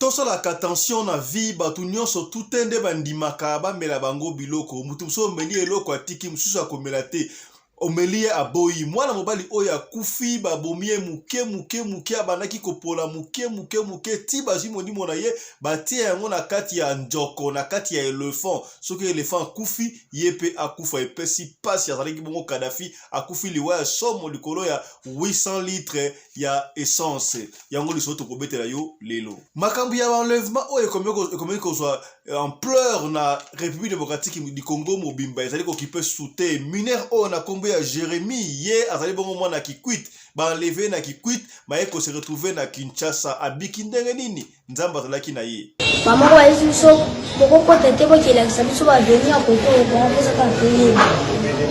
Tosalaka attention na vie, bato nyonso tout te nde bandimaka bamela bango biloko. Moto mosusu omeli eloko atiki, mosusu akomela te. Omeli ye aboyi. Mwana mobali oyo akufi, babomi ye moke moke moke, abandaki kopola moke moke moke ti bazwi molimo na ye, batie yango na kati ya njoko, na kati ya elephant. Soki elephant akufi, ye pe akufa. Epesi pasi. Azalaki bongo Kadhafi, akufi liwa ya somo likolo ya 800 litres ya essence. Yango lisolo tokobetela yo lelo. Makambo ya enlèvement oyo ekomi kozwa ampleur na République démocratique du Congo mobimba ezali kokipe sute mineur oyo na kombo ya Jérémie. Ye azali bongo mwana Kikwit, baenleve na Kikwit, baye ko se retrouver na Kinshasa. Abiki ndenge nini? Nzambe azalaki na ye. Mama moko ayebisi biso bokokota te, bokelakisa biso baavenir ya kote oyo bango mposaka toyeba.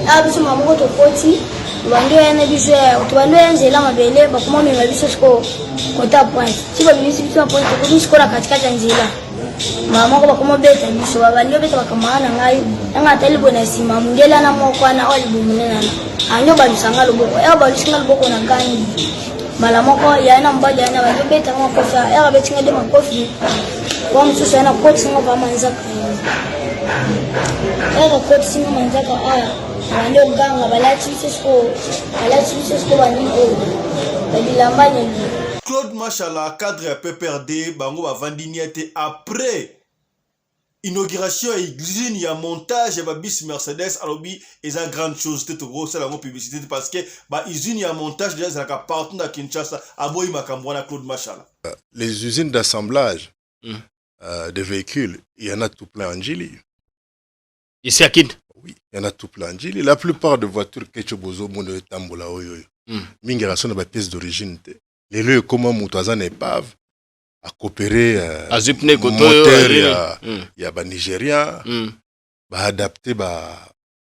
Awa biso mama moko tokoti, tobandi oya na biso, tobandi oya nzela mabele, bakoma mema biso sikoyo kota ya pointe. Ti babimisi biso na pointe, tokomi sikoyo na katikati ya nzela. Mama moko bakoma obeta biso, babandi obeta bakamara na ngai, nanga atali boye na nsima, mondele wana moko wana oyo libumu monene wana andi obalusa nga loboko, ere obalusi nga loboko na gangi mbala moko. Yaya na mobali yana bandi obeta nga makofi, ere abeti nga de makofi wa mosusu yana akotisi nga va manzaka, ere akotisi nga manzaka aya bandi oganga, balati biso sikoyo, balati biso sikoyo banini oyo babilamba nini. Claude Mashala, cadre ya PPRD, bango bavandi nie te après inauguration ya usine ya montage ya babus Mercedes. Alobi eza grande chose te, tokosala yango publicité te parce que ba usine ya montage déjà ezalaka partout na Kinshasa. Aboyi makambo wana, Claude Mashala. Les usines d'assemblage de véhicules, il y en a tout plein en Ndjili. Ici à Kin? Oui, il y en a tout plein en Ndjili. La plupart de voitures que bozomona etambola oyo oyo, mingi ezalaka na bapièces d'origine te. Lelo ekoma moto aza na épave, akopere azwi pneu koto oyo, moteur ya banigérien, baadapte ba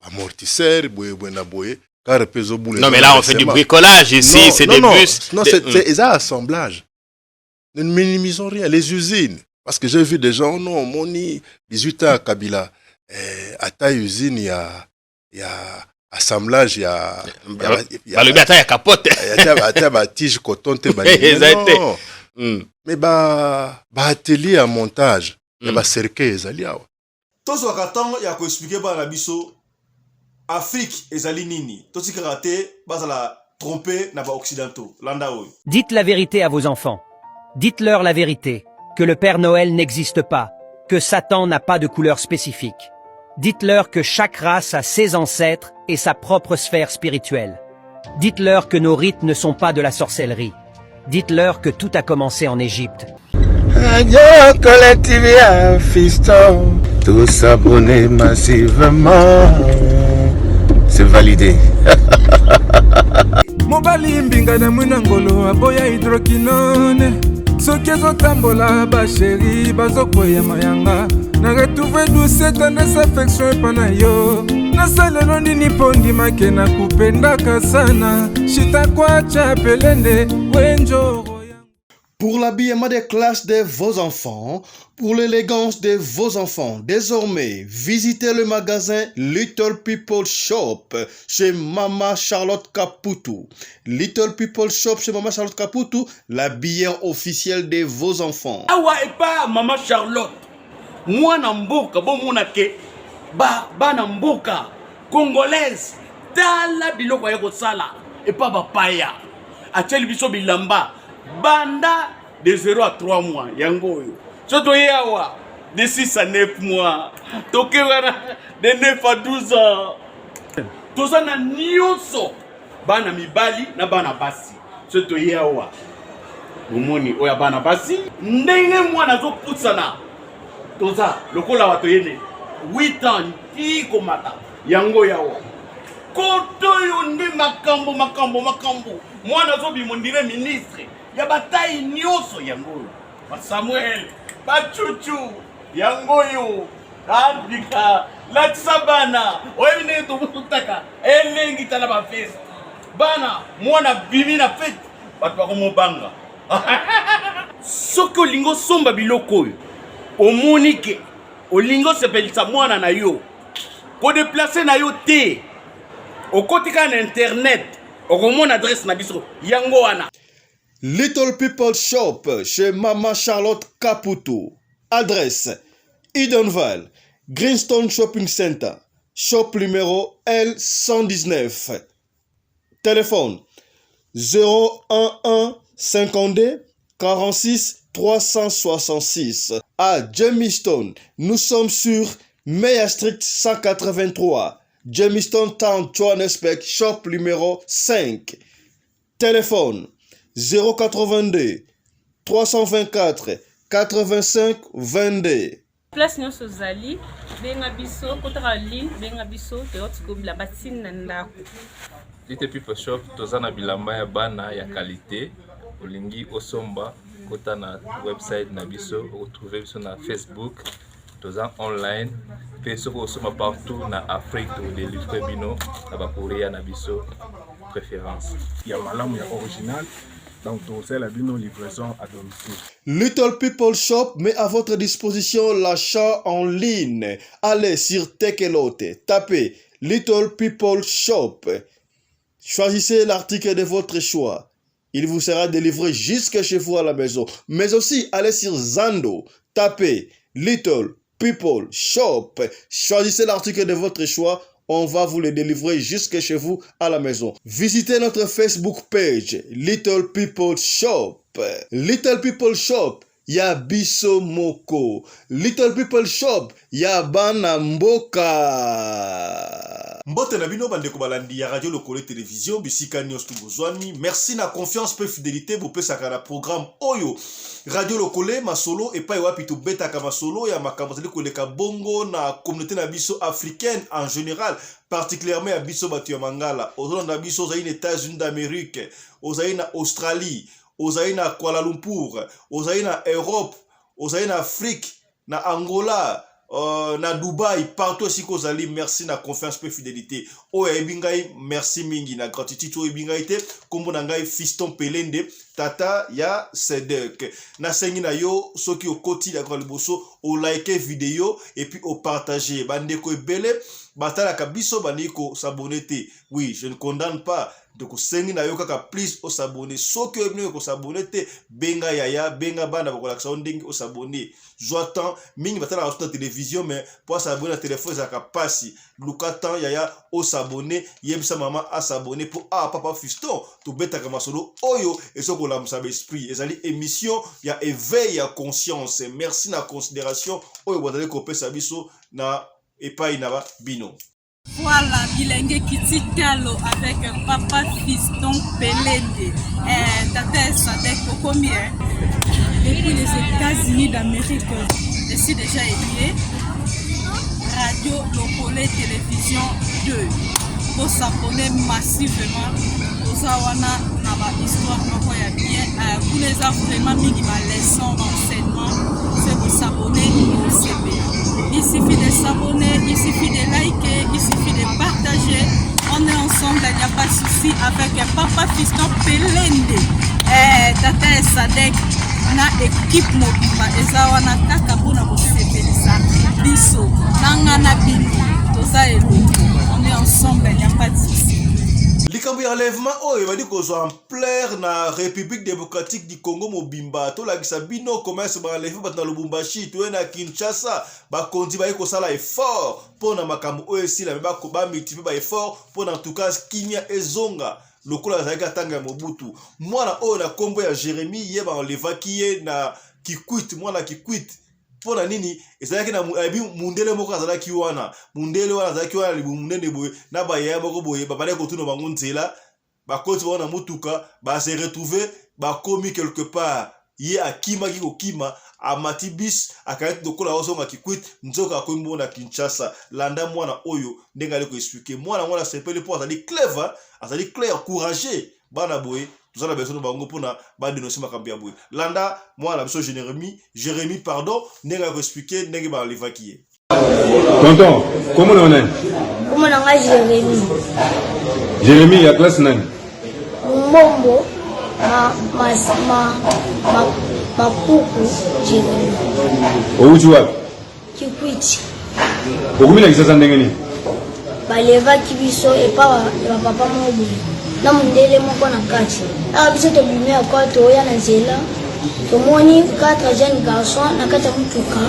amortisseur boye boye na boye, car mpe ezobula. Non, mais là on fait du bricolage ici. C'est des Non, bus. non, c'est eza assemblage. Ne minimisons rien les usines, parce que j'ai vu des gens: non, omoni 18 ans ya Kabila, ata usine ya assemblage ya Balobi ata ya capote. Ata batige coton te. Eza te. Non. Mais ba atelier ya montage ya bacercueil ezali awa. Tozwaka ntango ya koexpliquer bana na biso Afrique ezali nini, totikaka te bazala trompé na baoccidentaux. Landa oyo. Dites la vérité à vos enfants. Dites-leur la vérité, que le Père Noël n'existe pas, que Satan n'a pas de couleur spécifique. Dites-leur que chaque race a ses ancêtres et sa propre sphère spirituelle. Dites-leur que nos rites ne sont pas de la sorcellerie. Dites-leur que tout a commencé en Égypte. Radio Collective à Fiston. Tous abonnés massivement. C'est validé. Mobali mbinga na mwina ngolo aboya hydroquinone, soki ezotambola bachéri bazokwea mayanga. Na retrouve douce tendresse affection epa na yo. Nasalelo nini mpo ndimake na kupendaka sana shitakwacha pelende wenjoro. Pour l'habillement des classes de vos enfants, pour l'élégance de vos enfants, désormais, visitez le magasin Little People Shop chez Mama Charlotte Caputu. Little People Shop chez Mama Charlotte Caputu, l'habilleur officiel de vos enfants. Awa epa Mama Charlotte, mwana mboka, bomona ke ba bana mboka congolaise, tala biloko aye kosala epa bapaya. Atieli biso bilamba banda de 0 à 3 mois, yango oyo. So toye awa de 6 à 9 mois, toke wana de 9 à 12 ans. Toza na nyonso, bana mibali na bana basi. So toye awa, bomoni oyo ya bana basi, ndenge mwana azopusana. Toza lokola bato yene 8 ans ti komata, yango yawa. Koto oyo nde makambo makambo makambo, mwana azobima on dirait ministre ya bataille nyonso. Yango oyo basamuel bachuchu, yango oyo abika latisa bana. Oyebi ndenge tobutaka elengi, tala bafeste bana, mwana bimi na fete, bato bakomobanga. Soki olingi osomba biloko oyo, omoni ke olingi osepelisa mwana na yo, kodéplacer na yo te, okoti kaka na internet, okomona adresse na biso yango wana. Little People Shop chez Mama Charlotte Caputo. Adresse Edenvale, Greenstone Shopping Center, shop numéro L119. Téléphone 011 52 46 366. À Jamestown, nous sommes sur Meyer Street 183, Jamestown Town, Johannesburg, shop numéro 5. Téléphone 082 324 85 22. Place nionso ozali benga biso kotaka ligne benga biso toyok sikoyo bilamba ti na ndako. Little People Shop toza na bilamba ya bana ya qualite olingi osomba kota na website na biso okotrouve biso na Facebook toza online pe soki osomba partout na Afrique tokodelivre bino na ba courrier na biso préférence. Ya malamu ya original donc tokosalela bino livraison à domicile. Little People Shop met à votre disposition l'achat en ligne. Allez sur Tekelote, tapez Little People Shop. Choisissez l'article de votre choix. Il vous sera délivré jusque chez vous à la maison. Mais aussi, allez sur Zando, tapez Little People Shop. Choisissez l'article de votre choix. On va vous le délivrer jusque chez vous à la maison. Visitez notre Facebook page, Little People Shop. Little People Shop, ya biso moko. Little People Shop, ya bana mboka. Mbote na bino bandeko balandi ya Radio Lokole Television bisika nyonso bozwami. Merci na confiance pe fidelite bopesaka na programme oyo Radio Lokole masolo epai wapi tobetaka masolo ya makambo ezali koleka bongo na communauté na biso africaine en général particulièrement ya biso bato ya Mangala. Ozolanda biso ozali na États-Unis d'Amérique, ozali na Australie, ozali na Kuala Lumpur, ozali na Europe, ozali na Afrique, na Angola, euh, na Dubai, partout esika ozali, merci na confiance pe fidélité. Oyo ayebi ngai, merci mingi na gratitude oyo oyebi ngai te. Kombo na ngai Fiston Pelende, tata ya Sedek. Nasengi na yo soki okoti na liboso, o like video et puis o partager. Bandeko ebele batalaka biso balingi ko s'abonner te. Oui, je ne condamne pas. Tokosengi na yo kaka please o s'abonner. Soki oyebi ndenge ko s'abonner te, benga yaya, benga bana bakolakisa yo ndenge o s'abonner. Zwa temps, mingi batalaka biso na television mais po a s'abonner na telephone ezalaka pasi. Luka temps yaya o s'abonner, yebisa mama a s'abonner po awa papa Fiston tobetaka masolo oyo ezo kolamusa ba esprit. Ezali emission ya éveil ya conscience. Merci na consideration oyo bozali kopesa biso na epai na bino. Voilà, bilenge kiti talo avec papa fiston Pelende. Eh, tata Sadek okomi eh? Depuis les États-Unis d'Amérique, je suis déjà élié. Radio Lokole Télévision 2. Pour s'abonner massivement toza wana na ba histoire moko ya bien euh, kuna eza vraiment mingi ba leçon ba enseignement c'est kosabonner osepela il suffit de s'abonner il suffit de liker il suffit de partager on est ensemble il n'y a pas de souci avec papa fiston pelende eh, tata ya sadek na ekipe mobimba eza wana kaka mpona kosepelisa biso na nga na bino toza elongo on est ensemble il n'y a pas de souci likambo ya enlèvement oyo ebandi kozwa ampleur na république démocratique du congo mobimba tolakisa bino commerce baenleve bato na lubumbashi toye na kinshasa bakonzi baye kosala effort mpo na makambo oyo esila me bamultiplie baeffort mpo na en tout cas kimia ezonga lokola azalaki atanga ya Mobutu. Mwana oyo na kombo ya Jeremie ye ba enlevaki ye na Kikwit, mwana Kikwit mpo na nini ezalaki na ayebi mundele moko azalaki wana mundele wana azalaki wana libumu munene boye na bayaya moko boye babandaki kotuna bango nzela bakoti bango na motuka ba se retrouver bakomi quelque part ye akimaki kokima amati bus akayaki lokola azonga kikwit nzoka akomi bongo na kinshasa landa mwana oyo ndenge ali koexplike mwana yango nasepeli mpo azali clever azali clair courageux bana boye toza na besoin na bango mpona badenonse makambo ya boye landa mwana na biso jeremi jeremi pardon ndenge ali koexplike ndenge balevaki ye Tonton, comment on est Comment on est Jérémy Jérémy, il y a classe nani Mbombo, ma, ma, ma, ma, makuku Jérémy. Outi wapi? Kikwiti. Okomi na kisasa ndenge nini? Balevaki biso epa ya bapapa moko boye. na mondele moko na kati. Awa biso tobimi ekole toya na nzela tomoni 4 jeune garçon na kati ya motuka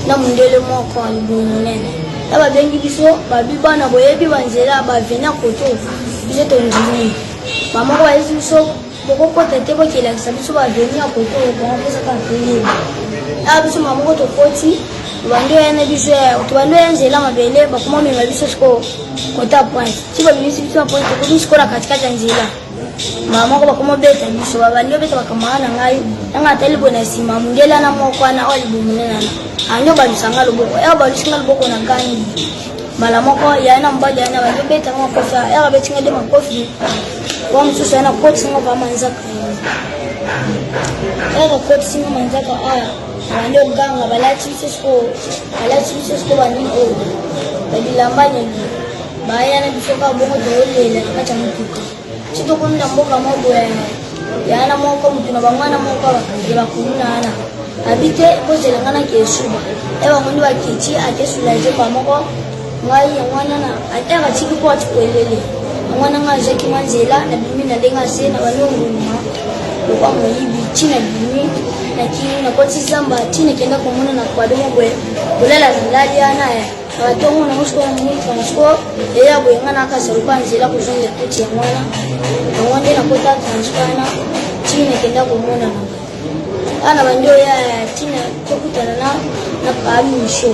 na mondele moko ya libumu monene. Ya babengi biso babi bana boyebi banzela bavena koto biso tondimi. Bamoko bayebisi biso bokokota te bokelakisa biso baveni ya koto bango mposa kaka toyeba. Awa biso mama moko tokoti tobandi oya na biso tobandi oya nzela mabele bakoma mema biso sikoyo kota pointe ti babimisi biso na pointe tokomi sikoyo na katikati ya nzela mbala moko bakoma obeta biso babandi obeta bakamara na ngai nanga atali boye na nsima mondele wana moko wana oyo libumu monene wana andi obalusa nga loboko ere balusi nga loboko na gangi mbala moko yaya na mobali yana bandi obeta nga makofi ere abeti nga de makofi wa mosusu yana akotisi nga va manzaka ere akotisi nga manzaka aya Babandi oganga balati biso sikoyo balati biso sikoyo banini oyo babilamba nini baya na biso kaka bongo toyolela na kati ya motuka ti tokomi na mboka moko boye ya na moko motu na bango wana moko ya bakuluna wana abi te bozela ngai nake esuba e bango nde bakiti ake soulage ba moko ngai yango wana na ata batiki mpo ati koelele yango wana ngai azwaki mwa nzela nabimi na ndenge ase na bandi onguluma lokwa moyibi ti nabimi nakimi nakoti zamba ti nakenda komona na kwado mo boye kolala na lali wana eh. na batongo nango sikoyo namoni transport eya boye ngai nakasa lokwa nzela kozongela koti yango wana yango nde nakota transport wana ti nakenda komona na Awa na bandi oya ya ntina tokutana na na paa misho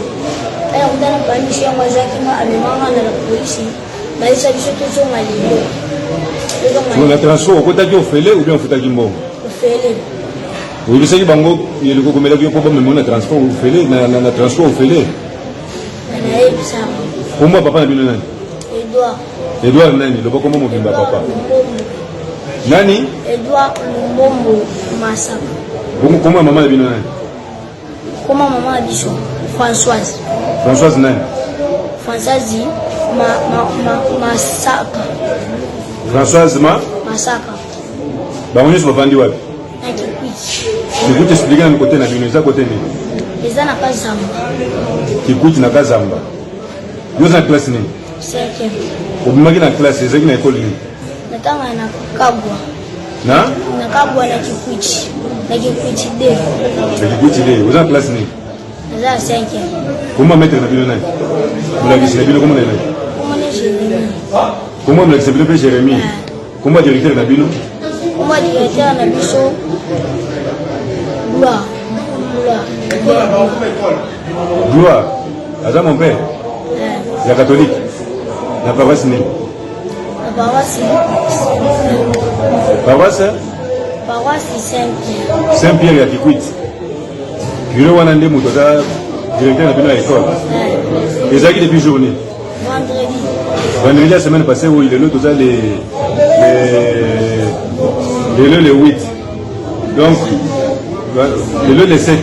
aya kutana na paa misho yango azwaki nga amemanga na la polisi bayebisa biso tozonga lelo. Na transport okotaki ofele ou bien ofutaki mbongo? Ofele. Oyebisaki bango eloko ekomelaki yo mpo bamema na transport ofele na, na, na transport ofele? Nayebisa. Kombo ya papa na bino nani? Edouard. Edouard nani? Loba kombo mobimba papa. Nani? Edouard Lumbombo Masaka. Bongo kombo ya mama na bino nani? Kombo mama na biso Françoise. Françoise nani? Françoise ma, ma, ma, Masaka. Françoise ma? Masaka. Bango nyonso bavandi wapi? Na Kikwiti. Kikwiti explique na kote na bino eza kote nini? Eza na Kazamba. Kikwiti na Kazamba. Yo oza na classe nini? Cinquième. Obimaki na classe ezalaki na ekole nini? Natanga na Kabwa. Na? Na Kabwa na Kikwiti. Na Kikwiti D. Na Kikwiti D. Oza na classe nini? Naza na cinquième. Kombo maître na bino nani? Molakisi na bino kombo na nani? Kombo na Jérémie. Kombo molakisi na bino mpe Jérémie. Kombo directeur na bino? Kombo directeur na biso Gloire. Gloire. Gloire. Aza mon père. Ya catholique. Na paroisse nini? Na paroisse. Paroisse? Paroisse Saint-Pierre. Saint-Pierre ya Kikwit. Bureau wana nde moto aza directeur na bino ya école. Ezalaki depuis journée. Vendredi. Vendredi la semaine passée oyo lelo toza le lelo le 8. Donc lelo le 7.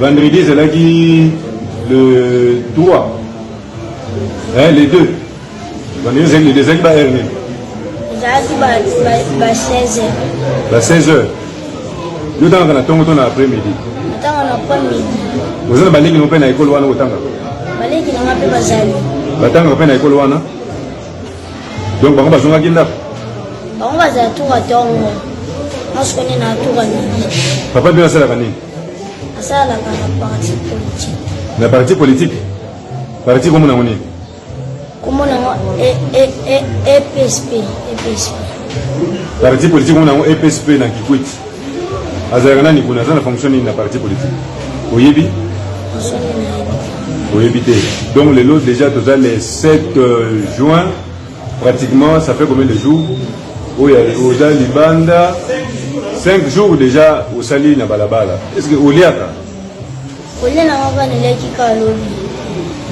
Vendredi ezalaki le 3. Hein, le 2. Vendredi ezalaki le 2 ezalaki ba heure nini? Ezalaki ba ba 16 heures. Ba 16 heures. Yo otangaka na ntongo to na après midi? Natanga na après midi. Oza na baleki no mpe na ekolo wana otangaka? Baleki na nga mpe bazali. Batangaka mpe na ekolo wana? Donc bango bazongaki ndako? Bango bazala tour ya ntongo. Nga sikoyo nde na tour ya midi. Papa bino asalaka nini? Asalaka na parti politique. Na parti politique? Parti komona yango nini? Komona yango EPSP. EPSP. Parti politique komona yango EPSP na Kikwit. Azalaka nani kuna? Aza na fonction nini na parti politique? Oyebi? Oyebi te. Donc lelo déjà toza le 7 euh, juin pratiquement ça fait combien de jours oyo oza libanda 5 jours déjà osali na balabala est ce que oliaka Kolia na nga kaka naliaki kaka lobi.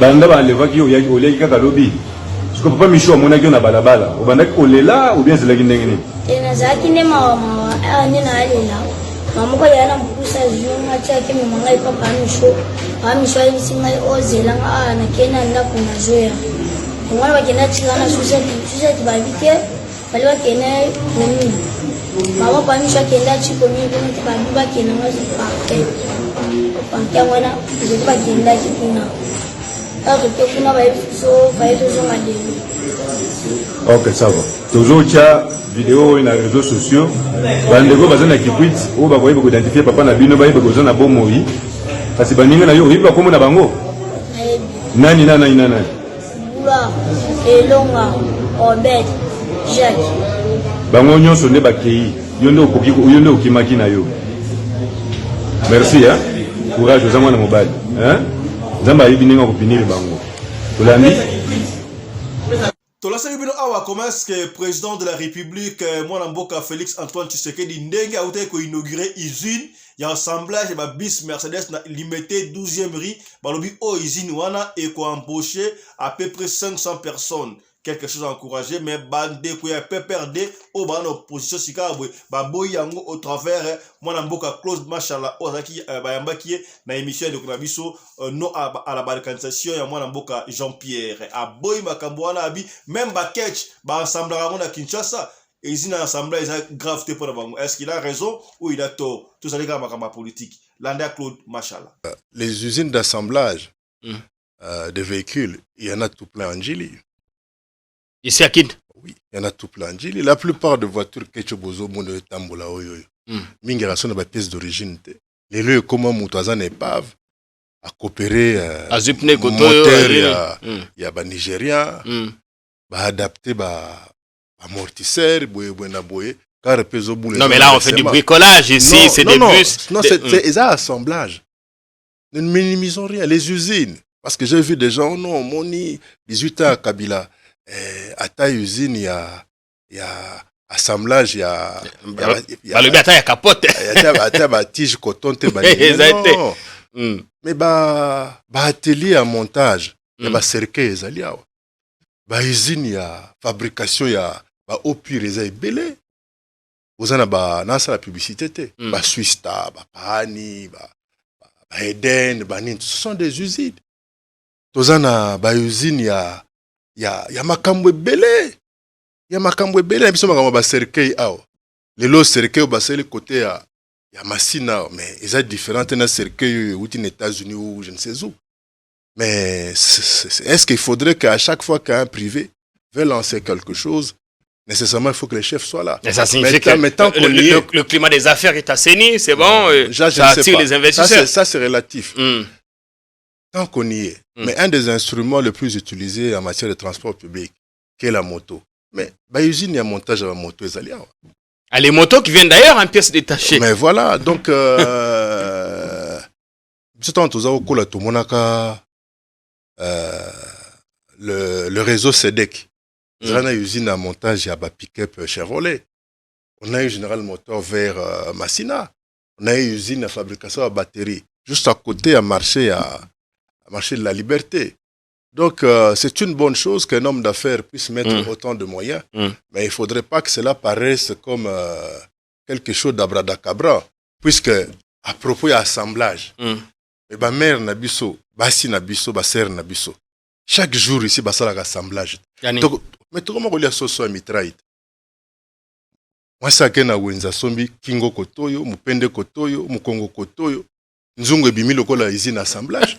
Banda ba enlevaki yo oyaki oliaki kaka lobi? Siko papa Michou amonaki yo na balabala, obandaki kolela ou bien ezalaki ndenge nini? Te nazalaki nde mawa mawa, awa nde naalela. Mama moko yaya na mokuse azwi nga ti akemema ngai epa papa Michou. Papa Michou ayebisi ngai ozela nga awa nakei na ndako nazoya. Yango wana bakenda tika na Suzette, Suzette babi te Bali bakende commune. Mama pa miso akende ati commune kuna te babi bakende ngo parquet. Parquet yango wana ezali bakendaki kuna. Kaka toke kuna bayebi biso baye tozonga lelo. Ok, ça va. Tozotya video oyo na réseaux sociaux, bandeko baza na Kikwit oyo bakoyeba koidentifie papa na bino, bayeba koza na bomoi. Kasi baninga na yo oyebi bakombo na bango? Nani na nani na nani? Gloire, Elonga, Obed, Jacques. Bango nyonso nde bakei, yo nde okoki, yo nde okimaki na yo. Merci hein. Courage, oza mwana mobali hein. Nzambe ayebi ndenge akopinir bango. Olandi? Tolasaki bino awa comment est-ce que président de la République euh, mwana mboka Félix Antoine Tshisekedi ndenge awutaki ko inaugurer usine ya assemblage ya ba bus Mercedes na Limete 12e rue, balobi oyo usine wana eko embaucher à peu près 500 personnes, quelque chose à encourager. Mais bandeko ya PPRD oyo baza na opposition sika boye baboyi yango au travers eh, mwana mboka Claude Mashala oyo azalaki eh, bayambaki ye na émission ya ndeko na biso euh, non à, à la balkanisation ya mwana mboka Jean Pierre. Aboyi makambo wana, abi même ba ketch ba assemblaka yango na Kinshasa, usine ya assemblage eza grave te mpo na bango. Est-ce qu'il a raison ou il a tort? Tozali kaka makambo ya politique. Landa Claude Mashala. Les usines d'assemblage de véhicules, il y en a tout plein en Ndjili. Ici à Kin? Oui, il y en a tout plein en Ndjili. La plupart des voitures que bozomona etambola oyo oyo, mingi raso na bapièce d'origine te. Lelo ekoma moto aza na épave, akopere azwi pneu koto oyo, moteur ya banigérien, baadapte ba amortisseur boye boye na boye, car mpe ezobula. Non, mais là, on fait du bricolage ici, Non, c'est non, des non, bus. Non, c'est eza assemblage. Ne minimisons rien. Les usines, parce que j'ai vu des gens, non, moni 18 ans à Kabila, eh, ata usine ya assemblage ya Balobi ata ya capote. Ata batige coton te banini. Eza te. Non. Mais ba atelier ya montage ya bacercueil ezali awa, bausine ya fabrication ya baeau pure eza ebele. Oza na ba, nasala publicité te, baswista, bapani, baeden, banini, ce sont des usines. Toza na bausine ya makambo ebele, ya makambo ebele na biso. Makambo ya bacercueil awa lelo, cercueil oyo basali côté ya Masina awa, mais eza différent te na cercueil oyo euti na États-Unis ou je ne sais où. Mais est-ce qu'il faudrait qu'à chaque fois qu'un privé veut lancer quelque chose, nécessairement il faut que les chefs soient là? Mais ça signifie Mais que mais tant qu'on y est, le climat des affaires est assaini, c'est bon, Ça, je ça ne sais attire pas. les investisseurs. Ça, c'est relatif. Tant qu'on y est. Mais un des instruments les plus utilisés en matière de transport public, qui est la moto. Mais bah, usine ya montage ya moto ezali awa. Ah, les motos qui viennent d'ailleurs en pièces détachées. Mais voilà, donc biso ntango toza kokola, tomonaka le réseau SEDEC ezala na usine ya montage ya bapick-up Chevrolet. On a eu General Motor vers Masina, on a eu usine ya fabrication ya batterie juste à côté ya marché de la Liberté. Donc c'est une bonne chose qu'un homme d'affaires puisse mettre autant de moyens, mais il faudrait pas que cela paraisse comme quelque chose d'abracadabra, puisque à propos ya assemblage, e bamare na biso, basi na biso, basere na biso, chaque jour ici basalaka assemblage. Yani. Mais tokoma kolia soso ya mitraille te. Mwasi ake na wenze, asombi kingo kotoyo, mopende kotoyo, mokongo kotoyo, nzungu ebimi lokola usine assemblage.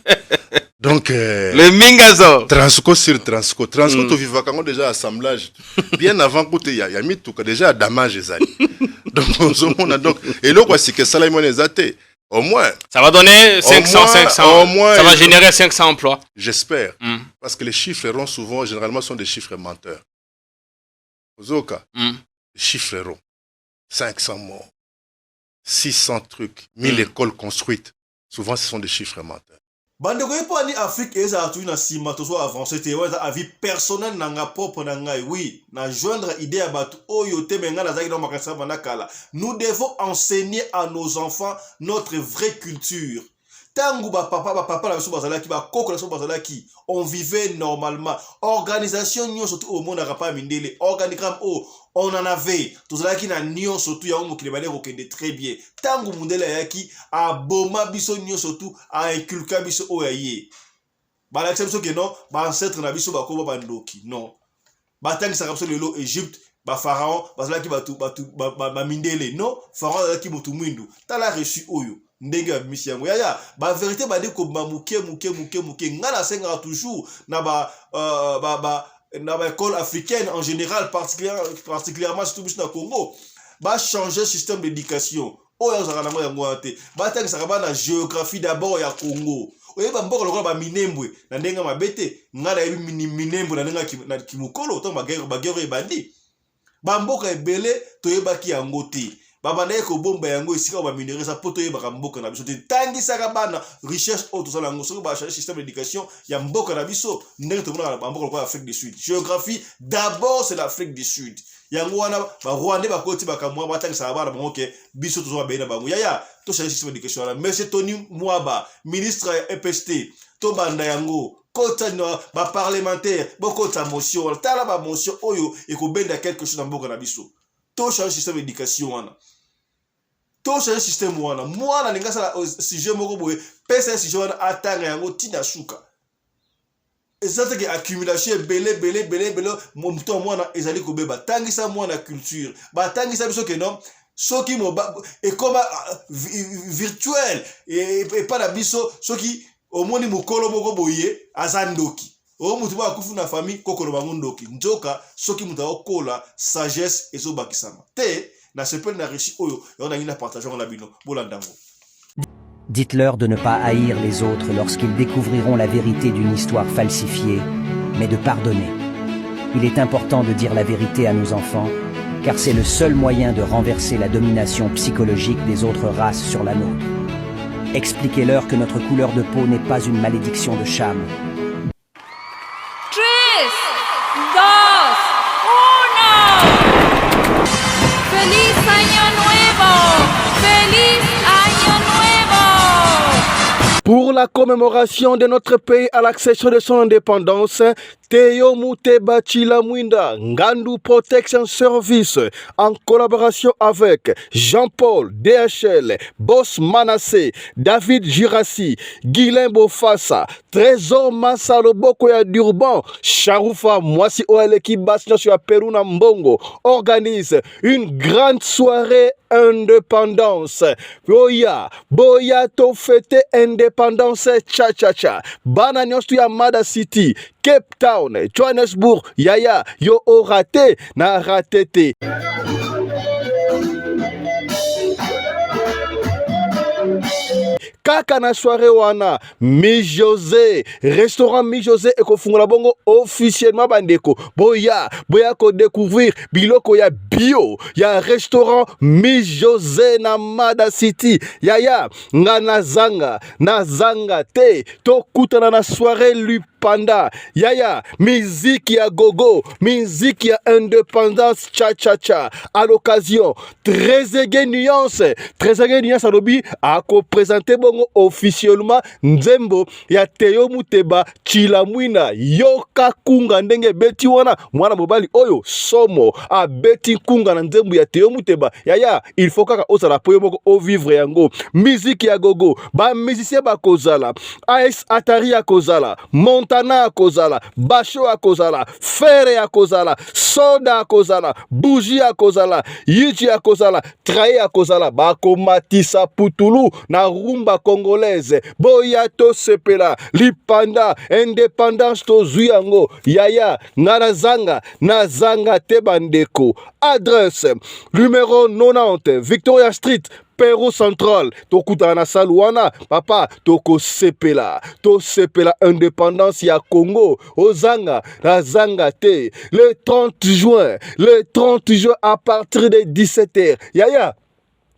Donc Le mingazo. Transco sur transco, transco. Tovivaka yango déjà assemblage bien avant kutu ya mituka, déjà ya damage ezali. Donc ozomona, donc eloko ya sika esalami wana eza te. Au moins Ça va donner au 500, moins- 500. Au moins Ça va générer 500 emplois. J'espère, parce que les chiffres ronds souvent, généralement, sont des chiffres menteurs. Ozoka, les chiffres ronds, 500 morts, 600 trucs, 1000 écoles construites, souvent ce sont des chiffres menteurs. Bandeko ye, mpo ani Afrique ezala toujours na nsima, tozo avance te. Wana eza avis personnel na nga, propre na ngai. Oui, na joindre idée ya bato oyo te, me ngai nazalaki na makanisi banda kala. Nous devons enseigner à nos enfants notre vraie culture. Ntango bapapa, bapapa na biso bazalaki, bakoko na biso bazalaki, on vivait normalement. Organisation nyonso tu omonaka pa mindele, organigramme oyo, on en avait. Tozalaki na nyonso tu yango, mokili ebandi kokende très bien. Ntango mundele ayaki, aboma biso nyonso tu, ainculqua biso oyo aye balakisa biso ke non, baancêtre na biso bakoma bandoki. Non, batangisaka biso lelo Egypte, bapharaon bazalaki bato bato bamindele. Non, pharaon azalaki motu mwindu. Tala reçu oyo ndenge babimisi yango. Yaya, bavérité bandi kobima moke moke moke moke. Ngai nasengaka toujours na ba, uh, ba, ba na baécole africaine en général, particulièrement surtout biso na Congo. Bachanger système d'éducation oyo azalaka nango yango wana te. Batangisaka bana géographie d'abord ya Congo. Oyeba mboka lokola baminembwe na ndenge mabe te. Ngai nayebi Minembwe na ndenge na kimokolo, ntango baguerre ebandi, bamboka ebele toyebaki yango te. Babandaki kobomba yango esika oyo baminerais eza, mpo toyebaka mboka na biso te. Tangisaka bana richesse oyo tozala yango. Soki bachange système d'éducation ya mboka na biso, ndenge tomonaka na bamboka lokola Afrique du Sud, géographie d'abord, c'est l'Afrique du Sud. Yango wana Barwandais bakoti makambo wana, batangisaka bana bango ke biso toza babei na bango. Yaya, tochange système d'éducation wana. Monsieur Tony Mwaba, ministre ya EPST, tobanda yango. Kota na baparlementaire, bokota motion wana. Tala bamotion oyo ekobenda quelque chose na mboka na biso. Tochange système d'éducation wana, tochange système wana. Mwana alingi asala sujet moko boye, pesa ye sujet wana, atanga yango ntina suka. Eza teke accumulation ebele ebele ebele ebele, moto ya mwana ezali kobeba. Tangisa mwana culture. Batangisa biso ke non, soki ekoma virtuel epa na biso, soki omoni mokolo moko boye aza ndoki, oyo motu moko akufi na famille, kokolo bango ndoki. Nzoka soki moto akokola, sagesse ezobakisama te. Nasepeli na récit oyo, yango nangi na partage yango na bino. Bolanda yango. Dites-leur de ne pas haïr les autres lorsqu'ils découvriront la vérité d'une histoire falsifiée, mais de pardonner. Il est important de dire la vérité à nos enfants, car c'est le seul moyen de renverser la domination psychologique des autres races sur la nôtre. Expliquez-leur que notre couleur de peau n'est pas une malédiction de Cham. 3, 2, 1. ¡Feliz Año Nuevo! ¡Feliz Año Nuevo! Pour la commémoration de notre pays à l'accession de son indépendance, Théo Muteba Chilamwinda, Ngandu Protection Service, en collaboration avec Jean-Paul DHL, Boss Manassé, David Girassi, Guylain Bofassa, Trésor Massalo Bokoya Durban, Charoufa Mwasi Oeleki Bastien sur Peruna Mbongo, organise une grande soirée indépendance. Boya, boya to fêter indépendance cha cha cha. Bana nyonso ya Mada City, Cape Town, Johannesburg, yaya, yo o raté na raté te. Kaka na soirée wana, Mi José, restaurant Mi José ekofungola bongo officiellement. Bandeko, boya, boya ko découvrir biloko ya bio ya restaurant Mi José na Mada City. Yaya, nga nazanga, nazanga te. Tokutana na soirée Lupanda. Yaya, miziki ya gogo, miziki ya indépendance cha cha cha. À l'occasion, Trezeguet Nuance, Trezeguet Nuance alobi ako présenter bongo officiellement nzembo ya Théo Muteba Chilamwina. Yoka kunga ndenge ebeti wana, mwana mobali oyo somo abeti kunga na nzembo ya Théo Muteba. Yaya, il faut kaka ozala po yo moko ovivre yango. Miziki ya gogo, ba musicien bakozala, AS Atari akozala, Montana akozala, Basho akozala, Fere akozala, Soda akozala, Bougie akozala, Yichi akozala, Trae akozala. Bakomatisa putulu na rumba congolaise. Boya tosepela lipanda indépendance tozwi yango. Yaya, nga nazanga, nazanga te bandeko. Adresse numéro 90 Victoria Street, Peru Central. Tokutana na salle wana, papa, tokosepela, tosepela indépendance ya Congo. Ozanga, nazanga te. Le 30 juin, le 30 juin à partir de 17h. Yaya,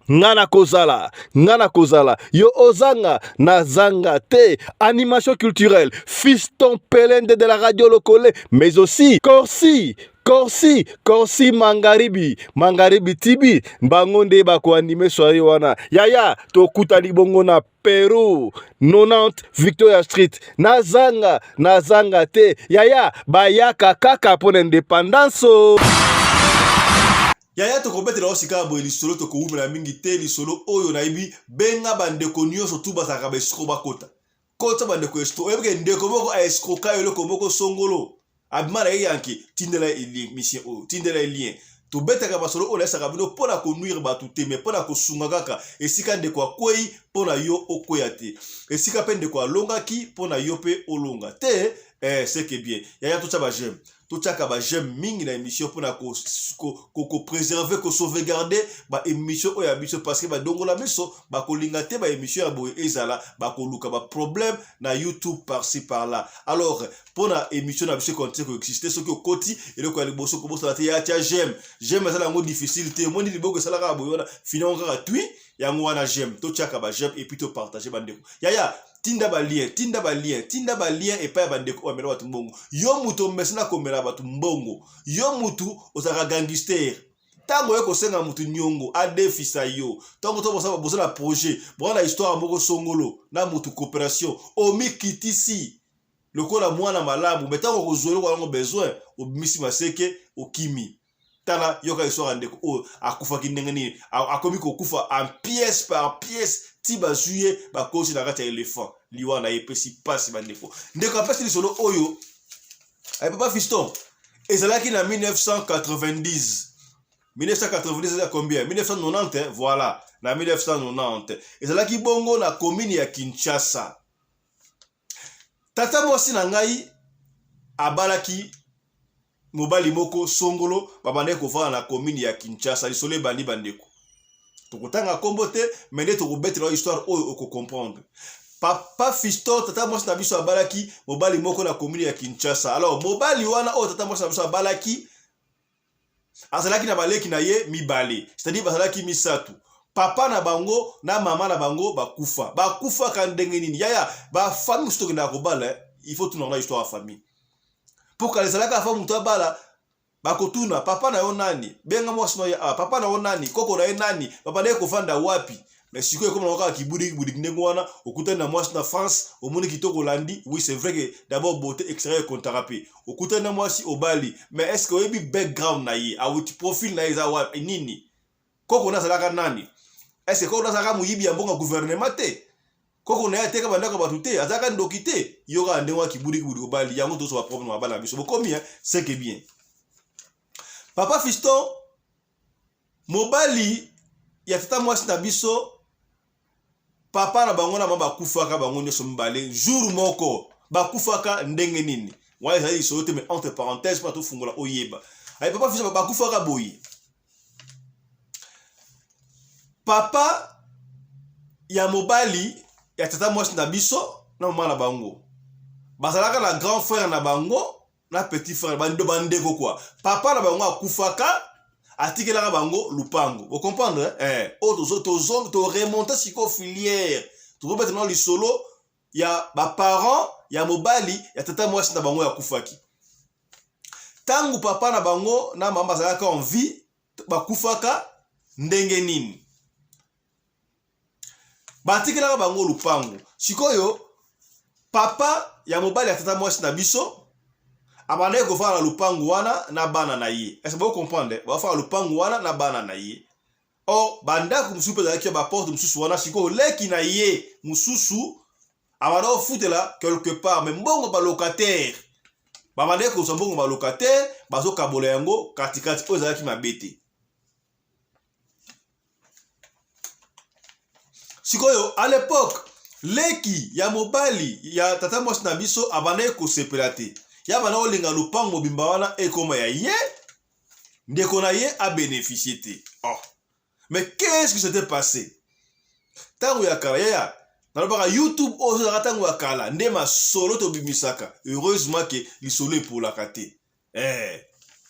nga nakozala, nga nakozala, yo ozanga, nazanga te. Animation culturelle, Fiston Pelende de la radio Lokole, mais aussi Corsi, Corsi, Corsi Mangaribi, Mangaribi Tibi, bango nde bakoanime soirée wana. Yaya, tokutani bongo na Peru, 90 Victoria Street. Nazanga, nazanga te. Yaya, bayaka kaka mpo na indépendance. Yaya, tokobetela yo sika boye lisolo, tokowumela mingi te. Lisolo oyo nayebi, benga bandeko nyonso tu bazalaka baescrocs, bakota kota bandeko escroc. Oyebi ke ndeko moko aescroka yo eloko moko songolo, abima na ye yanke. Tindela ye mission oyo, tindela ye lien. Tobetaka masolo oyo nayesaka bino mpo na konuire bato te, mais mpo na kosunga kaka esika ndeko akwei. mpo na yo okweya te. Esika mpe ndeko alongaki mpo na yo mpe olonga te. Eh, c'est que bien. Yaya totya ba j'aime. Totyaka ba j'aime mingi na émission mpo na ko ko ko préserver, ko sauvegarder ba émission oyo ya biso parce que badongola miso bakolinga te ba émission ya boye ezala bakoluka ba problème na YouTube par-ci par-là. Alors, mpo na émission na biso continue koexiste soki okoti eloko ya liboso kobosana te ya tya j'aime. J'aime ezala yango difficile te. Omoni liboko esalaka boye wana finalement kaka tui yango wana j'aime. Totyaka ba j'aime et puis to partager bandeko. Yaya tinda ba lien, tinda ba lien, tinda ba lien epai ya bandeko oyo bamela bato mbongo. Yo moto omesana komela bato mbongo, yo motu ozalaka gangster, ntango oye kosenga motu niongo adefisa yo, ntango to boza boza na projet, boza na histoire moko songolo na motu coopération, omikitisi lokola mwana malamu, me ntango okozwa eloko yango besoin, obimisi maseke okimi. Tala yoka histoire ya ndeko oyo akufaki ndenge nini, akomi kokufa en pièce par pièce ti bazwi ye bakosi na kati ya elephant. Liwa na ye epesi pasi bandeko. Ndeko apesi lisolo oyo ay papa Fiston, ezalaki na 1990. 1990 eza combien? 1990, voilà, na 1990 ezalaki bongo na commune ya Kinshasa. Tata mwasi na ngai abalaki mobali moko songolo, babandaki kovanda na commune ya Kinshasa. Lisolo ebandi bandeko, tokotanga kombo te, me nde tokobetela histoire oyo okocomprendre. Papa Fiston, tata mwasi na biso abalaki mobali moko na commune ya Kinshasa. Alors mobali wana oyo tata mwasi na biso abalaki azalaki na baleki na ye mibale, c'est-à-dire bazalaki misato. Papa na bango na mama na bango bakufa. Bakufaka ndenge nini? Yaya, ba famille mosusu tokendaka kobala, il faut tuna na histoire ya famille. Po kala ezalaka afa moto abala, bakotuna papa na yo nani, benga mwasi na yo awa, papa na yo nani, koko na ye nani, babandaki kovanda wapi. Mais sikoyo ekoma nango kaka kibudiki budiki ndenge wana, okutani na mwasi na France, omoni kitoko olandi. Oui, c'est vrai que d'abord beauté extérieure ekontaka mpe. Okutani na mwasi obali, mais est-ce que oyebi background na ye, awuti profil na ye eza wapi, nini, koko na azalaka nani? Est-ce que koko na azalaka moyibi ya mbongo ya gouvernement te? Koko na ye ateka bandako ya bato te, azalaka ndoki te? Yo kaka ndenge wana kibudiki budiki obali, yango tozwa ba problème na mabala na biso. Bokomi, hein? C'est que bien. Papa Fiston, mobali ya tata mwasi na biso, papa na bango na mama bakufaka bango nyonso mibale jour moko. Bakufaka ndenge nini? Wana ezali lisolo te, mais entre parenthèse mpo tofungola oyeba. Aye papa Fiston bakufaka boye. Papa ya mobali ya tata mwasi na biso na mama na bango bazalaka na grand frère na bango na petit frère, bando bandeko kwa. Papa na bango akufaka atikelaka bango lupango. Bo comprendre eh? Oyo tozo tozo to remonter siko filière, tokobeta na lisolo ya ba parents ya mobali ya tata mwasi na bango akufaki. Tangu papa na bango na mama bazalaka en vie, bakufaka ndenge nini? Batikelaka bango lupango. Sikoyo papa ya mobali ya tata mwasi na biso abandaki kofanda na lupango wana na bana na ye. Est-ce que vous comprenez? Bafanda lupango wana na bana na ye. Or bandako mosusu mpe ezalaki ya baporte mosusu wana. Sikoyo leki na ye mosusu abanda kofutela quelque part, mais mbongo ba locataire babandaki kozwa mbongo ba locataire bazokabola yango katikati, oyo ezalaki mabe te. Sikoyo à l'époque leki ya mobali ya tata mwasi na biso abandaki kosepela te, ya banda kolinga lupango mobimba wana ekoma ya ye, ndeko na ye abénéficie te. Oh, mais qu'est-ce qui s'était passé? Ntango ya kala, yaya nalobaka YouTube oyo ozalaka ntango ya kala nde masolo tobimisaka. Heureusement ke lisolo epolaka te.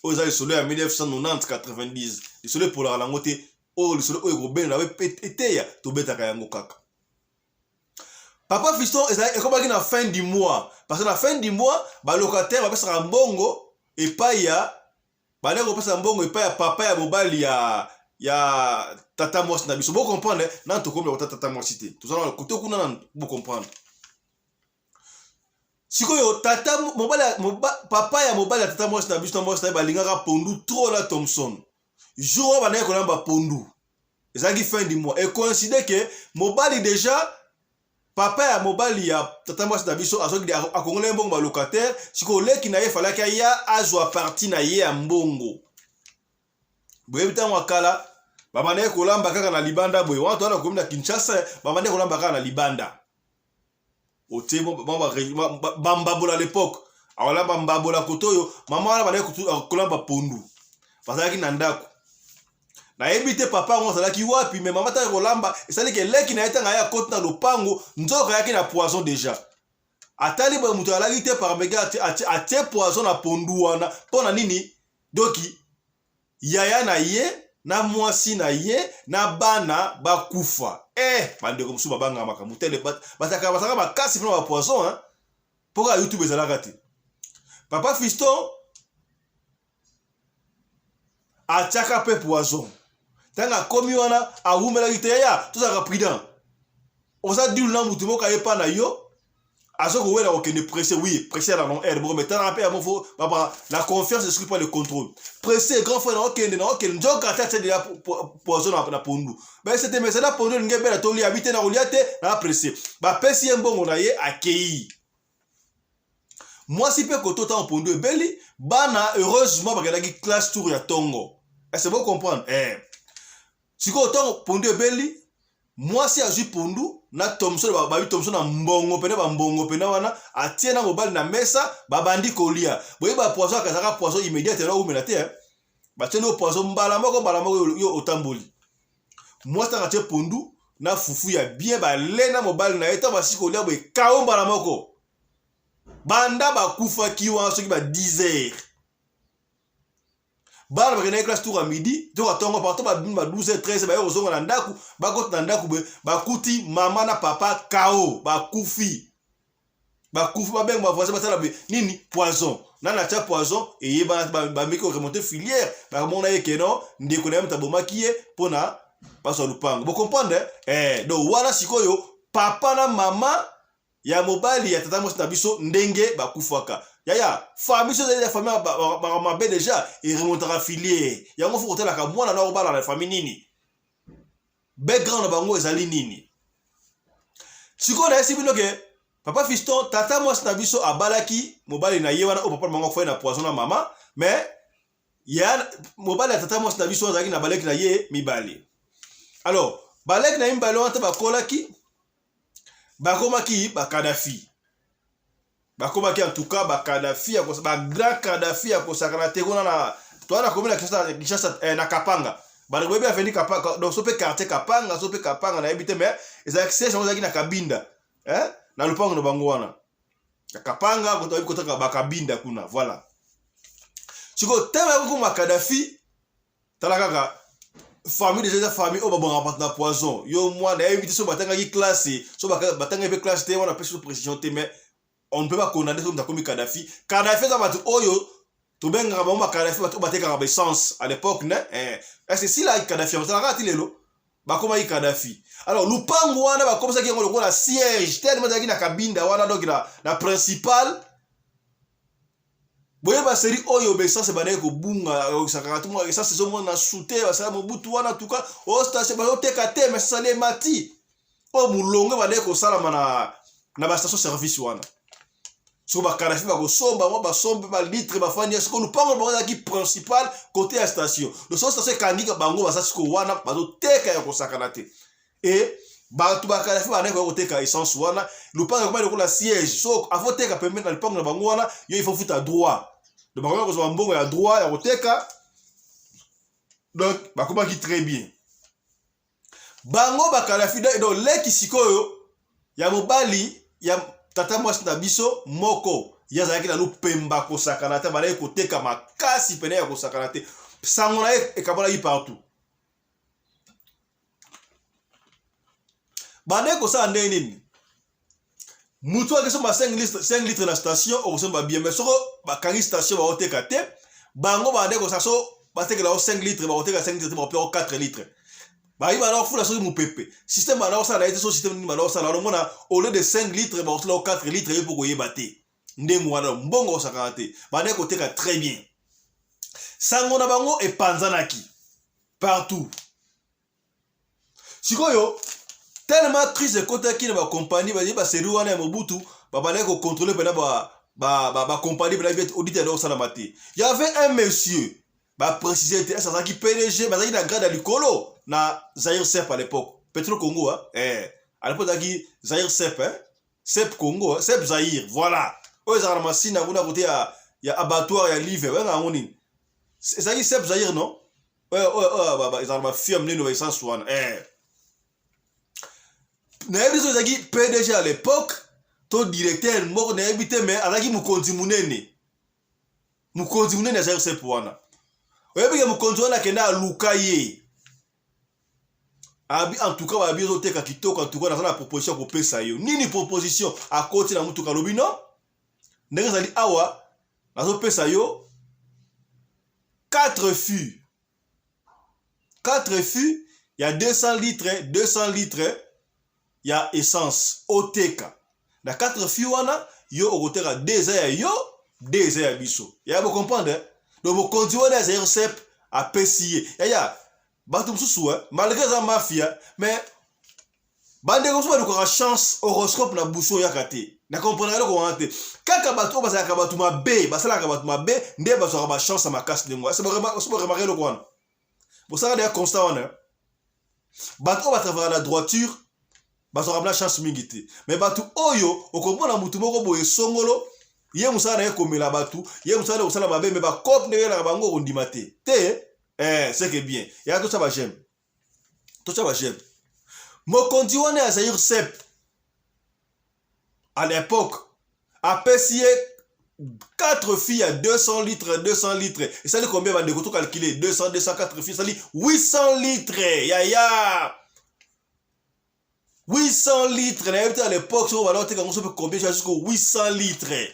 Oyo eza lisolo ya 1990 90, lisolo epolaka nango te. Oyo lisolo oyo ekobenda na eteya, tobetaka yango kaka. Papa Fiston ekomaki na fin du mois, parce que na fin du mois ba locataire bapesaka mbongo epai ya bandaki kopesa mbongo epai ya papa ya mobali ya tata mwasi na biso. Bo comprendre nanu, tokomi na tata mwasi te, toza na kote kuna nanu, bo comprendre. Sikoyo tata mobali papa ya mobali ya tata mwasi na biso na mwasi na ye balingaka pondu trop na Thomson. Jour oyo bandaki kolamba pondu ezalaki fin du mois, et coïncide ke mobali déjà papa ya mobali ya tata mwasi na biso azwaki akongolaki mbongo ba locataire. Sikoyo leki na ye falaki aya azwa partie na ye ya mbongo. Boyebi ntango ya kala. Babandaki kolamba kaka na libanda boye. Wana toza na komi na Kinshasa, babandaki kolamba kaka na libanda. Otie bambabola l'époque. Awalamba mbabola koto oyo, mama wana bandaki kolamba pondu. Bazalaki na ndako. Nayebi te papa yango azalaki wapi, mais mama tango kolamba, esali ke leki na ye tango aye akoti na lopango, nzoka ayaki na poison deja. Atali boye moto alaki te par mega atie poison na pondu wana mpo na nini? Doki yaya na ye na mwasi na ye na bana bakufa. Eh, bandeko mosusu babangaka makambo tele bazalaka bazalaka makasi mpona ba poison hein? Mpo kaka YouTube ezalaka te. Papa Fiston atiaka mpe poison ntango akomi wana awumelaki te. Yaya, tozalaka prudent. Oza dule na motu moko aye pa na yo, azo kowela kokende pressé. Oui, pressé na non air moko, mais talaka mpe yango fo baba la confiance exclut pas le contrôle. Pressé, grand frère, naokende naokende, nzoka ate atie deja poison na pondu. Bayese te, mais na pondu elingi ebela tolia abi te, na kolia te na pressé. Bapesi ye mbongo na ye, akei. Mwasi mpe koto ntango pondu ebeli, bana heureusement bakendaki classe tour ya tongo. Est-ce que comprendre? Eh, sikoyo ntango pondu ebeli, mwasi azwi pondu na thomson, babi thomson na mbongo pene, bambongo pene wana atie na mobali na mesa, babandi kolia. Boyeba poison akazaka poison immédiate, na umela te, eh. Batieli yo poison mbala moko mbala moko, yo otamboli. Mwasi ntango atie pondu na fufu ya bien, bale na mobali na ye, ntango basisi kolia boye, kao mbala moko. Banda bakufaki wana soki ba 10 heures, bana bakendaki classe tour ya midi to ya tongo, partout babimi ba 12 heures 13, baye kozonga na ndako, bakoti na ndako boye, bakuti mama na papa kao bakufi. Bakufi, babenga ba voisin, basala boye nini, poison nani atia poison eyebana. Bameki koremonte filière, bakamona ye keno ndeko na ye moto abomaki ye mpona bazwa lupango. Bocomprendre eh? Donc wana sikoyo papa na mama ya mobali ya tata mwasi na biso ndenge bakufaka. Yaya, famille so ezali ya famille baka mabe deja, eremontaka filière yango. Fo kotalaka mwana na okobala na famille nini, background na bango ezali nini. Sikoyo nayesi bino ke papa Fiston, tata mwasi na biso, abalaki mobali na ye wana oyo papa na bango akufaki na poison na mama. Mais ya mobali ya tata mwasi na biso azalaki na baleki na ye mibale. Alors baleki na ye mibale wana te bakolaki, bakomaki bakadafi, bakomaki en tout cas bakadafi ya bagrand kadafi ya kosakana te. Kuna na toza na commune ya Kinshasa, eh, na Kapanga. Bandeko boyebi avenue Kapanga, donc so mpe quartier Kapanga, so mpe Kapanga nayebi te, mais ezalaki siège yango ezalaki na Kabinda, eh, na lopango na bango wana na Kapanga, kotoyebi kotaka bakabinda kuna. Voilà, sikoyo teme yakokoma Kadafi. Tala kaka famille deja, eza famille oyo babongaka bato na poison. Yo mwana yebi te so batangaki classe, so batangaki mpe classe te, wana apesi so précision te, mais on ne peut pas condamner soki moto akomi Kadafi. Kadafi eza bato oyo tobengaka bango bakadafi, bato oyo batekaka baessence à l'époque ne eh. Est-ce que sila Kadafi akosalaka ti lelo bakomaki Kadafi? Alors lupango wana bakomisaki yango lokola siège, tellement ezalaki na Kabinda wana, donc na principal. Boyeba seri oyo baessence ebandaki kobunga, okisakaka to mwa essence ezomona na sute basala Mobutu wana tuka o station bazoteka te, mais sali emati oyo molongo ebandaki kosalama na bastation service wana. Soko bakadafi bakosomba mwa basombi balitre, bafandi ya siko lupango bango ezalaki principal côté ya station. Donc soko station ekangi bango, baza siko wana bazoteka ya kosakana te. E bato bakadafi bandaki koya koteka essence wana, lupango ekomaki lokola siège. So afoteka pembeni na lupango na bango wana, yo il faut futa droit. Donc bakomaki kozwa mbongo ya droit ya koteka. Donc bakomaki très bien bango bakadafi. Donc leki sikoyo ya mobali ya tata mwasi na biso moko, ye azalaki nanu pemba kosakana te, bandaki koteka makasi pene ya kosakana te. Sango na ye ekabolaki partout. Bandaki kosala ndenge nini? Mutu akesomba 5 litre na station, okosomba bien, mais soko bakangi station, baoteka te. Bango bandaki kosala so batekela yo 5 litre, bakoteka 5 litre te, bakopesa yo 4 litre. Bayi banda kofula soki mopepe, système banda kosala na ye te, so système nini banda kosala wana, omona au lieu de 5 litre bakosala yo 4 litre. Ye mpo koyeba te ndenge wana mbongo kosakana te, bandaki koteka très bien. Sango na bango epanzanaki partout. Sikoyo tellement crise ekotaki na bakompani, baye baseri wana ya Mobutu, babandaki kocontrole mpena bakompani mpena audit yanda kosalama te. Y avait un monsieur, baprécise te ese azalaki PDG, bazalaki na grade ya likolo. na Zaire Sep à l'époque. Petro Congo, hein? Eh, à l'époque, ezalaki Zaire Sep, hein? Sep Congo, hein? Sep Zaire, voilà. Oyo ezalaka na Masina kuna kote ya, ya abattoir ya Live, oyo yango nini? Ezalaki Sep Zaire, non? Oyo oyo oyo ezalaka ba firme nini ba essence wana. Eh. Nayebi soki ezalaki PDG à l'époque to directeur moko nayebi te mais azalaki mokonzi monene. Mokonzi monene ya Zaire Sep wana. Oyebi ke mokonzi wana akenda aluka ye. Abi en tout cas babi ozoteka kitoko en tout cas naza na proposition ya kopesa yo. Nini proposition? Akoti na mutuka alobi non. Ndenge ezali awa nazopesa yo 4 fûts. 4 fûts ya 200 litres, 200 litres ya essence oteka. Na 4 fûts wana yo okoteka 2 eza ya yo, 2 eza ya biso. Ya bo comprendre? Eh? Donc mokonzi wana ya Zaire Sep apesi ye. Yaya bato mosusu eh, malgré eza mafia mais bandeko mosusu balukaka chance horoscope na buso oyaka te na comprendre eloko wana te kaka bato oyo bazalaka bato mabe basalaka bato mabe nde bazwaka bachance ya makasi ndenge wana soki boremarke eloko wana bosalaka deya constat wana bato oyo batravaka na droiture bazwaka bna chance mingi te me bato oyo okomona motu moko boye songolo ye mosala na ye komela bato ye mosala na ye kosala mabe me bacope ndenge elaka bango okondima te te eh, c'est que bien yaka totya bajeme totya bajeme mokonzi wana ya zaire sep à l'époque apesi ye 4 filles ya 200 litres 200 litres esali combien bandeko to calculer 200 204 filles esali 800 litres yaya 800 litres nayebi te à l'époque soko bala oteka yango so mpe combien jusqu'au 800 litres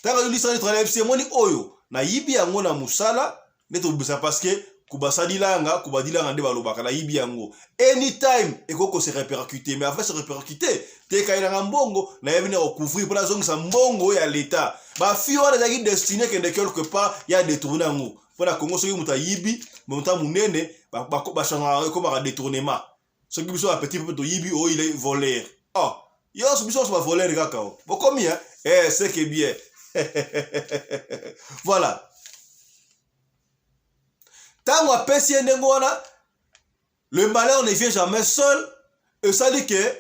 ntango 800 litres nayebi se emoni oyo nayibi yango na mosala nde tobimisa parce que kubasalilanga kubadilanga nde balobaka nayibi yango anytime ekoki kose répercuter mais avant se répercuter tekayelanga mbongo nayebi na kocouvrir mpo nazongisa mbongo ya leta bafi wana ezalaki destine kende quelque part ya détourne yango mpo na congo soki moto ayibi moto ya monene bachangaka ekomaka détournement soki biso ba petit peuple toyibi oyo oh, il est voleur oh yonso biso nyonso ba voleur kaka o oh. bokomi hein eh c'est que bien voilà ntango apesi ye ndenge wana le malheur ne vient jamais seul esali ke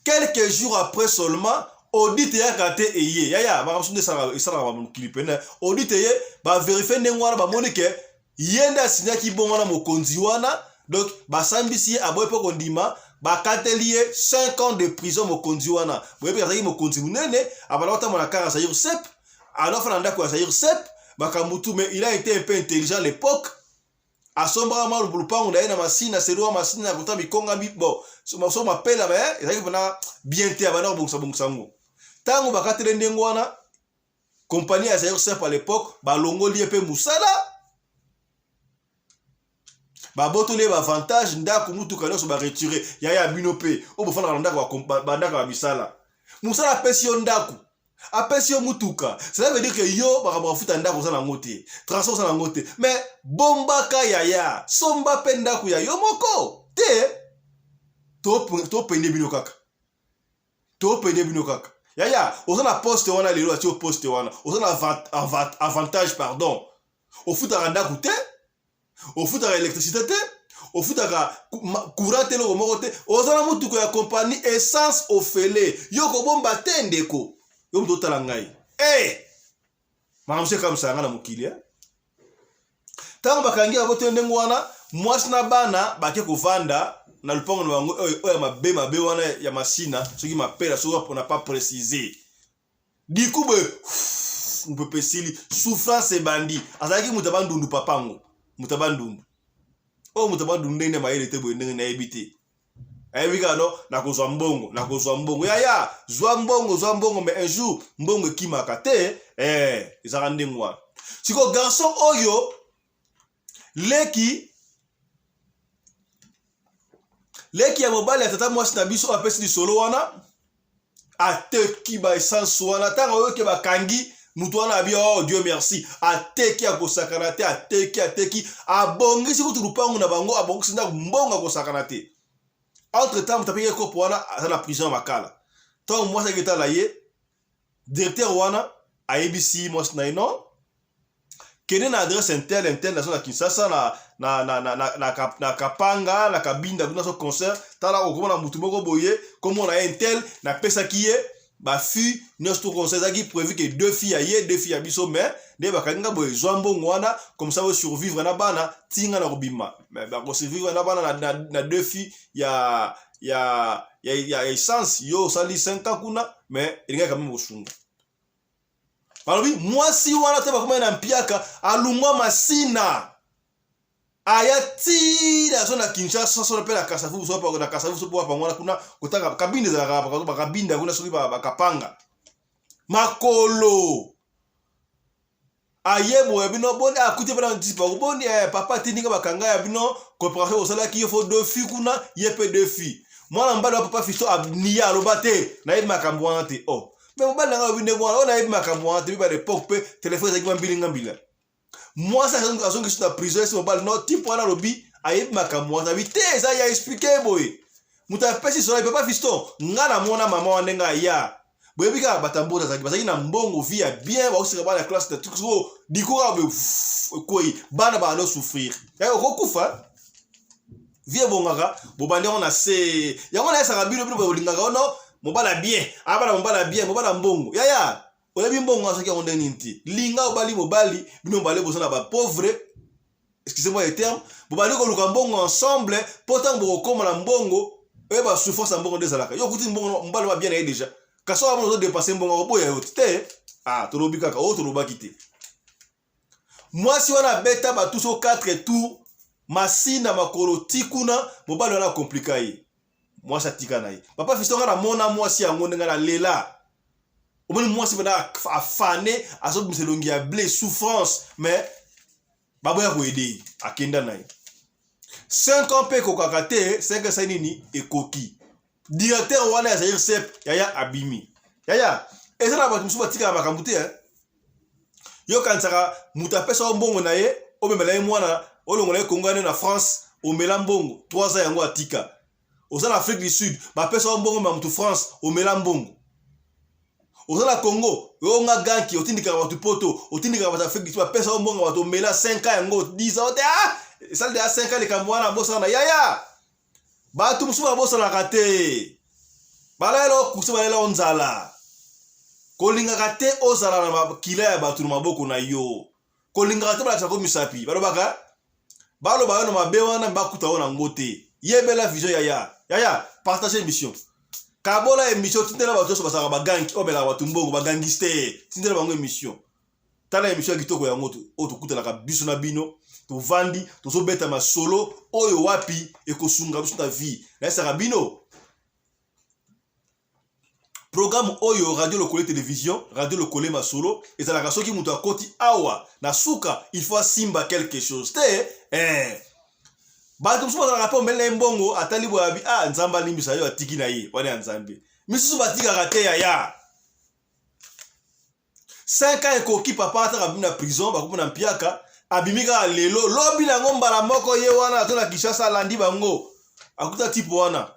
quelques jours après seulement audit eyaka te eye yaya makambo mosusu nde esalaka mokili pene audit eye baverifie ndenge wana bamoni ke ye nde asinyaki bongo wana mokonzi wana donc basambisi ye aboyi mpe kondima bakateli ye 5 ans de prison mokonzi wana boyebi azalaki mokonzi monene abanda kotambola na kara zaire sep anafa na ndako ya zaire sep makambo tu mais il a été un peu intelligent à l'époque asombaka mwa lupango na ye na masina selua masina kota mikonga bo so mapela me ezalaki mpena bien te abanda kobongisa bongisa yango ntango bakatele ndenge wana kompani ya zaire simple à l'époque balongoli ye mpe mosala babotoli ye baavantage ndako motuka nyonso baretire yaya bino mpe oyo bofandaka na ndako bandako ya misala mosala apesi yo ndako apesi yo mutuka cela veut dire que yo makambo mafuta ndako oza nango te transport oza nango te mais bombaka yaya somba mpe ndako ya yo moko te topende bino kaka topende bino kaka yaya oza na poste wana lelo atie yo poste wana oza na avantage pardon ofutaka ndako te ofutaka électricité te ofutaka courant te eloko moko te oza na motuka ya kompani essence ofele yo kobomba te ndeko yo moto otala ngai e eh! makambo mosusu ekamwisaka ngai na mokili eh? ntango bakangi baboteli ndenge wana mwasi na bana bake kovanda na lupango na bango oyo ya mabe mabe wana ya masina soki mapela soki on n'a pas précisé diku boye mopepe esili souffrance ebandi azalaki moto ya bandundu papa yango moto ya bandundu oyo moto ya bandundu ndenge na mayele te boye ndenge nayebi te ayebi kaka no nakozwa mbongo nakozwa mbongo yaya zwa mbongo zwa mbongo mais un jour mbongo ekimaka te eh, ezalaka ndenge wana sikoyo garçon oyo leki leki ya mobali ya tata mwasi na biso apesi lisolo wana ateki ba essence wana ntango oyoki bakangi moto wana abi oh dieu merci ateki akosakana te ateki ateki abongisi kutu lupangu na bango abongisi ndako mbongo akosakana te entre temps moto apeki ekopo wana aza na prison ya makala ntango mwasi aketala ye directeur wana ayebisi mwasi na ye non. Kende na adresse intel intel nazo na Kinshasa na na na na na, na, na Kapanga na Kabinda kuna so concert tala okomona mutu moko boye komona ye intel napesaki ye ba fille nyonso to concert ezalaki prévu que deux filles ya ye deux filles ya biso mais nde bakangi nga boye zwa mbongo wana comme ça survivre na bana tinga na kobima mais bako survivre na bana na, na, na deux filles ya ya ya, ya essence yo osali 5 ans kuna mais elingaki quand même kosunga. Balobi mwasi wana te bakomaki na mpiaka alungwa masina aya ti na so na Kinshasa so mpe na Kasavubu so na Kasavubu so mpo wana kuna kotanga kabinda ezalaka bakabinda kuna soki bakapanga makolo aye boye bino boni akuti mpe na ntisi boni eh, papa atindinga bakanga ya bino coopération osalaki yo fo deux filles kuna ye mpe deux filles mwana mobali wa papa Fiston aniya aloba te nayebi makambo wana te oh me mobali na ngai alobi ndenge wana oyo nayebi makambo wana te biba l'époque mpe telefone ezalaki mwa mbilinga mbila mwasi azongisi na prison esi mobali no type wana alobi ayebi makambo wana abi te eza ya expliquer boye moto apesi solo papa Fiston nga namona mama wana ndenge aya boyebi kaka bato ya bazalaki na mbongo vie ya bien bakosika bana ya classe na soko diko kaka boye ekwei bana bando souffrir okokufa vie ebongaka bobandi yango na se yango nayesaka bino bino bolingaka ono mobala bien abala mobala bien mobala mbongo yaya oyebi mbongo soki yango ndenge nini te linga obali mobali bino mobali boza na bapauvre excusez-moi le terme bobali koluka mbongo ensemble mpo ntango bokokóma na mbongo oyeba souffrance ya mbongo nde ezalaka yo okuti mbongo mobali wa bien na ye déjà kasi oyo amona ozodépenser mbongo akoboya yo te ah tolobi kaka oyo tolobaki te mwasi wana abeta batu so 4 tour masina makolo ti kuna mobali wana akomplika ye mwasi atika na ye papa Fiston nga namona mwasi yango ndenge nalela omoni mwasi mpena afane azobimisa elongi ya ble souffrance mais baboya koaider ye akenda na ye 5 ans mpe ekokaka te 5 esali nini ekoki directeur wana ya Zaire Sep yaya abimi yaya eza na bato mosusu batikaka makambo te yo kanisaka moto apesa yo mbongo na ye omemela ye mwana olongola ye kongo ane na France omela mbongo 3 ans yango atika oza na Afrique du Sud bapesa yo mbongo ma motu France omela mbongo oza na Congo oyo nga ganki otindikaka bato poto otindikaka bato Afrique du Sud bapesa yo mbongo bato omela 5 ans yango 10 ans te ah esali deya 5 ans likambo wana bosana na yaya bato mosusu babosanaka te balayela okuse balayela o nzala kolingaka te ozala na makila ya bato na maboko na yo kolingaka te balakisa ko misapi balobaka baloba yo na mabe wana bakuta yo nango te yebela vision yaya yaya partage émission kabola émission tindela bato nyonso bazalaka baganki oyo belaka bato mbongo bagangiste tindela bango émission tala émission ya kitoko yango oyo tokutanaka biso na bino tovandi tozobeta masolo oyo wapi ekosunga biso na vie nayesaka bino programme oyo Radio Lokole Télévision Radio Lokole masolo ezalaka soki moto akoti awa na suka il faut asimba quelque chose te eh. Bato mosusu bazalaka mpe omeli na ye mbongo atali boye abi ah nzambe alimbisa yo atiki na ye wana ya nzambe misusu batikaka te yaya 5 ans ekoki papa ataka abimi na prison bakomi na mpiaka abimi kaka lelo lobi nango mbala moko ye wana ato na Kinshasa alandi bango akuta type wana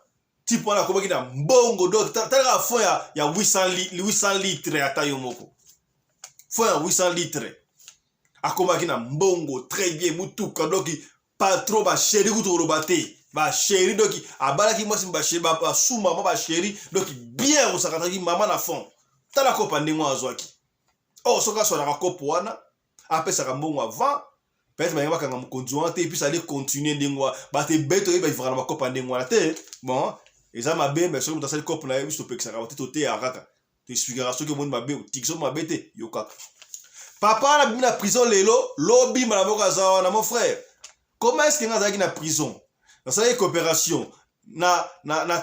type wana akomaki na mbongo donc talaka fond ya 800 litre ata yo moko fond ya 800 litre akomaki na mbongo très bien mutuka donc patron bachéri kutu koloba te bachéri donc abalaki mwasi bachéri basuma mwa bachéri donc bien kosakataki mama na fond tala kopa ndenge wana azwaki or soki aswanaka kopo wana apesaka mbongo avant peut-être balingi bakanga mokonzi wana te et puis allait continuer ndenge wana bato ebele toyebi bavivaka na bakopa ndenge wana te bon eza mabe mais soki moto asali kopo na ye biso topekisaka te toteyaka kaka toexpliquaka soki omoni mabe otiki soki mabe te yo kaka papa wana abimi na prison lelo lobi mbala moko aza wana mon frère comment est ce que nga azalaki na prison nasalaki coopération na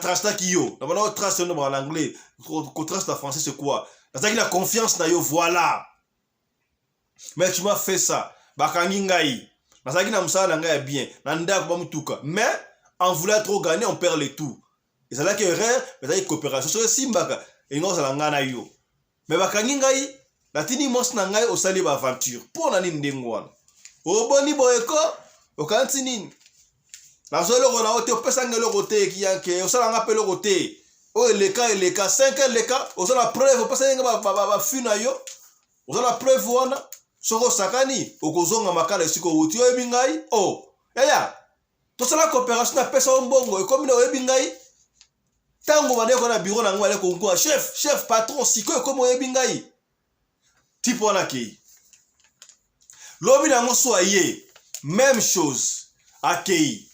trustaki yo na bana trust yo en anglais ko trust na français c'est quoi nazalaki na confiance na yo voilà mais tu m'as fait ça bakangi ngai nazalaki na mosala na ngai ya bien na ndako bamutuka mais en voulant trop gagner on perd le tout ezalaki erreur mais ezalaki coopération soki esimbaka elingi kozala ngai na yo mais bakangi ngai natindi mwasi na ngai osali baaventure mpo na nini ndenge wana oboni boye ko okanisi nini nazwa eloko na yo te opesanga eloko te ekiyanke osalanga mpe eloko te oyo eleka eleka 5 eleka oza na preuve opesaki nga bafi na yo oza na preuve wana. Soki osakani, okozonga makala esika owuti. Oyebi ngai? Oh, yaya, tosala coopération, napesa yo mbongo, ekomi na oyebi ngai? Ntango bandeki na bureau na ngai, bandeki konkua, chef, chef, patron, sikoyo ekomi oyebi ngai? Type wana akei. Lobi na yango so aye, même chose, akei.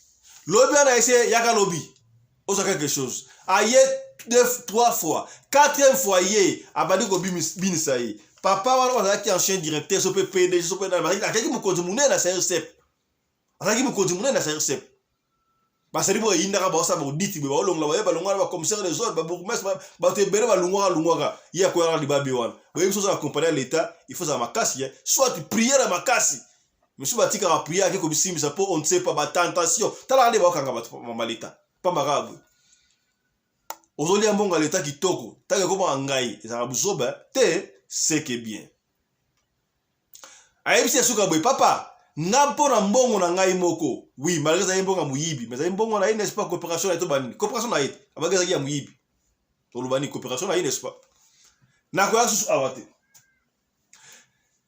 Lobi wana ese yaka lobi, ozwa quelque chose. Aye deux, trois fois, quatrième fois ye abandi kobinisa ye. Papa wana azalaki ancien directeur, so pe PDG, so pe azalaki mokonzi monene na CRCP. Azalaki mokonzi monene na CRCP. Basali boye eyindaka baosala bauditi boye baolongola baye balongwaka na bacommissaire des ordres babourgmestre bato ebele balongwaka longwaka ye akoyaka libabe wana boyebi soza na kompani ya leta il faut ezala makasi ye soit prière ya makasi misusu batikaka prière ake kobisimbisa mpo on ne sait pas batentation talaka nde baokanga bato mama leta pamba kaka boye ozolia mbongo ya leta kitoko ntango ekomaka ngai ezalaka buzoba te seke bien ayebisi ya suka boye papa nga mpo na mbongo na ngai moko oui malgré ezali mbongo ya moyibi mais ezali mbongo na ye n'est-ce pas coopération na ye to banini coopération na ye te abaki ezalaki ya moyibi toloba nini coopération na ye n'est-ce pas nakoya lisusu awa te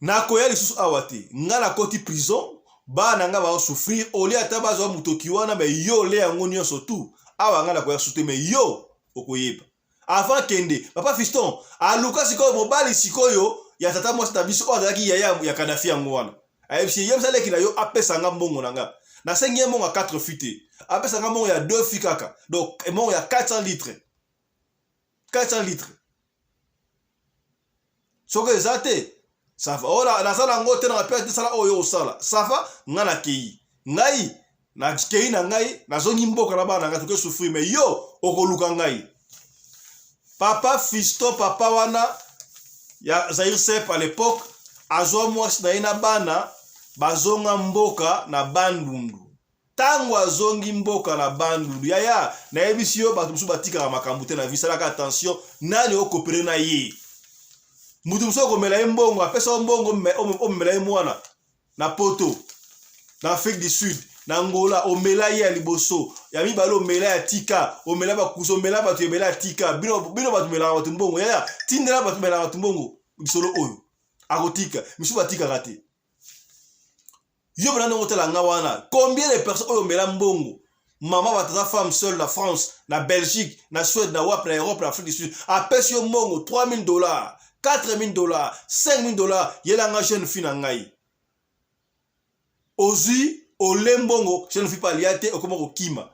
nakoya lisusu awa te nga nakoti prison bana nga baosouffrir olie ata bazwa motoki wana me yo ole yango nyonso tu awa nga nakoya lisusu te me yo okoyeba avant kende papa fiston aluka sikoyo mobali sikoyo ya tata mwasi na biso oyo azalaki yaya ya kadafi yango wana ayebisi ye yebisa leki na yo apesa nga mbongo na nga nasengi ye mbongo ya 4 fi te apesa nga mbongo ya 2 fi kaka donc mbongo ya 400 litres 400 litres soki eza te sava oyo oh, nasala yango te na mpe sala oyo osala sava nga nakei ngai nakei na ngai nazongi mboka na bana na ngai toke souffrir mais yo okoluka ngai papa fiston papa wana ya Zaire Sep à l'époque azwa mwasi na ye na bana bazonga mboka na Bandundu Tango azongi mboka na Bandundu yaya nayebisi yo bato mosusu batikaka makambo te na vie salaka attention nani okopere na ye moto mosusu okomela ye mbongo apesa yo mbongo omemela ye mwana na poto na Afrique du Sud na Angola omela ye ya liboso ya mibale omela ya tika omela bakusa omela bato ebele ya tika bino bino bato melaka bato mbongo yaya tindela bato melaka bato mbongo lisolo oyo akotika misusu batikaka te yo mpena ndenge otala nga wana combien de personnes oyo omela mbongo mama bato aza femme seule na france na belgique na suède na wapi na europe na afrique du sud apesi yo mbongo 3000 dollars 4000 dollars 5000 dollars yela nga jeune fille na ngai ozwi ole mbongo jeune fille mpe alia te okoma kokima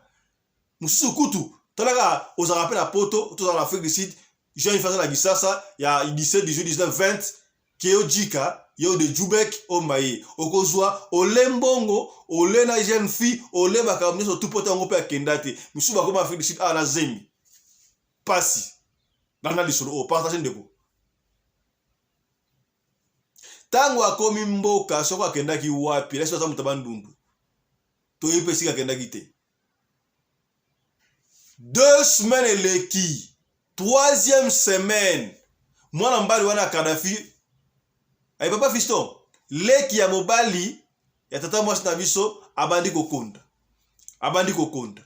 mosusu kutu talaka ozalaka mpe na poto tozala na afrique du sud jeune fille aza na kisasa ya 17 18 19 20 ke yo jika yo de jubek omba ye okozwa ole mbongo ole na jeune fille ole makambo nyonso tu poto yango mpe akenda te mosusu bakoma afrique du sud awa na zemi pasi landa lisolo oyo partage ndeko ntango akomi mboka soko akendaki wapi nasi aza moto ya bandundu toyebi mpe esika akendaki te deux semaines eleki troisième semaine mwana mobali wana ya kadafi aye papa fiston leki ya mobali ya tata mwasi na biso abandi kokonda abandi kokonda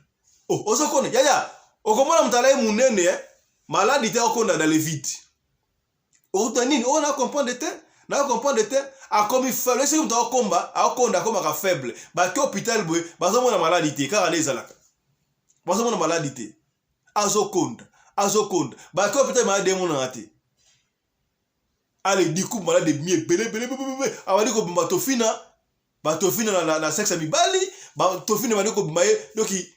oh, ozokonda yaya okomona moto alai monene eh? maladi te okonda na le vide Okuta nini? Oyo na comprendre te. Na comprendre te. Akomi faible. Soki moto akomba, akonda akomaka faible. Bake hôpital boye, bazomona maladi te, kaka nde ezalaka. Bazomona maladi te. Azokonda, azokonda. Bake hôpital maladi emonana te. Ale du coup maladi ebimi ebele ebele ebele. Abandi kobima tofina, batofina na, na, na sexe ya mibali, batofina ebandi kobima ye doki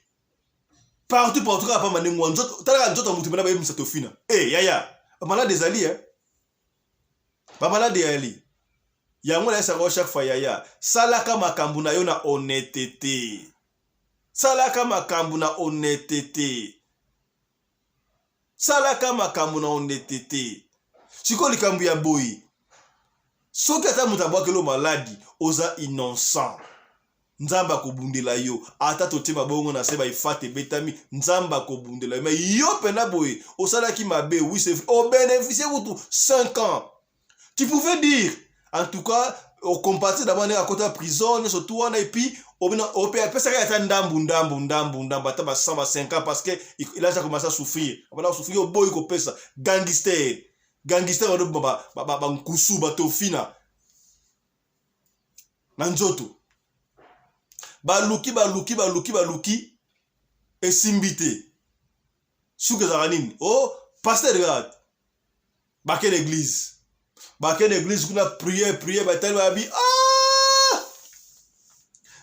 partout partout kaka pamba ndenge wana nzoto talaka nzoto ya moto mpena bayebisa tofina e eh, yaya bamalade ezali e bamalade eyali yango nayesaka yo chaque fois yaya salaka makambo na yo na honnêteté salaka makambo na honnêteté salaka makambo na honnêteté sikoyo likambo ya boye soki ata moto abwakeli yo maladi oza innocent nzambe akobundela yo ata totie mabongo na se baifate ebetami nzambe akobundela yo mais yo mpena boye osalaki mabe oui c'est vrai obénéficie kutu 5 ans tu pouvais dire en tout cas okompati d'abord ndenge akota prison nyonso tu wana epuis apesaki ata ndambu ndambu ndambu ndambu ata ba 100 ba 50 parce que il a déjà commencé à souffrir abanda kosouffrir oboyi kopesa gangster gangster bankusu batofina. Na nzoto. Baluki baluki baluki baluki esimbi te. Suka ezalaka nini? Oh, pasteur regarde. Bake na église. Bake na église kuna prière prière batali babi ah!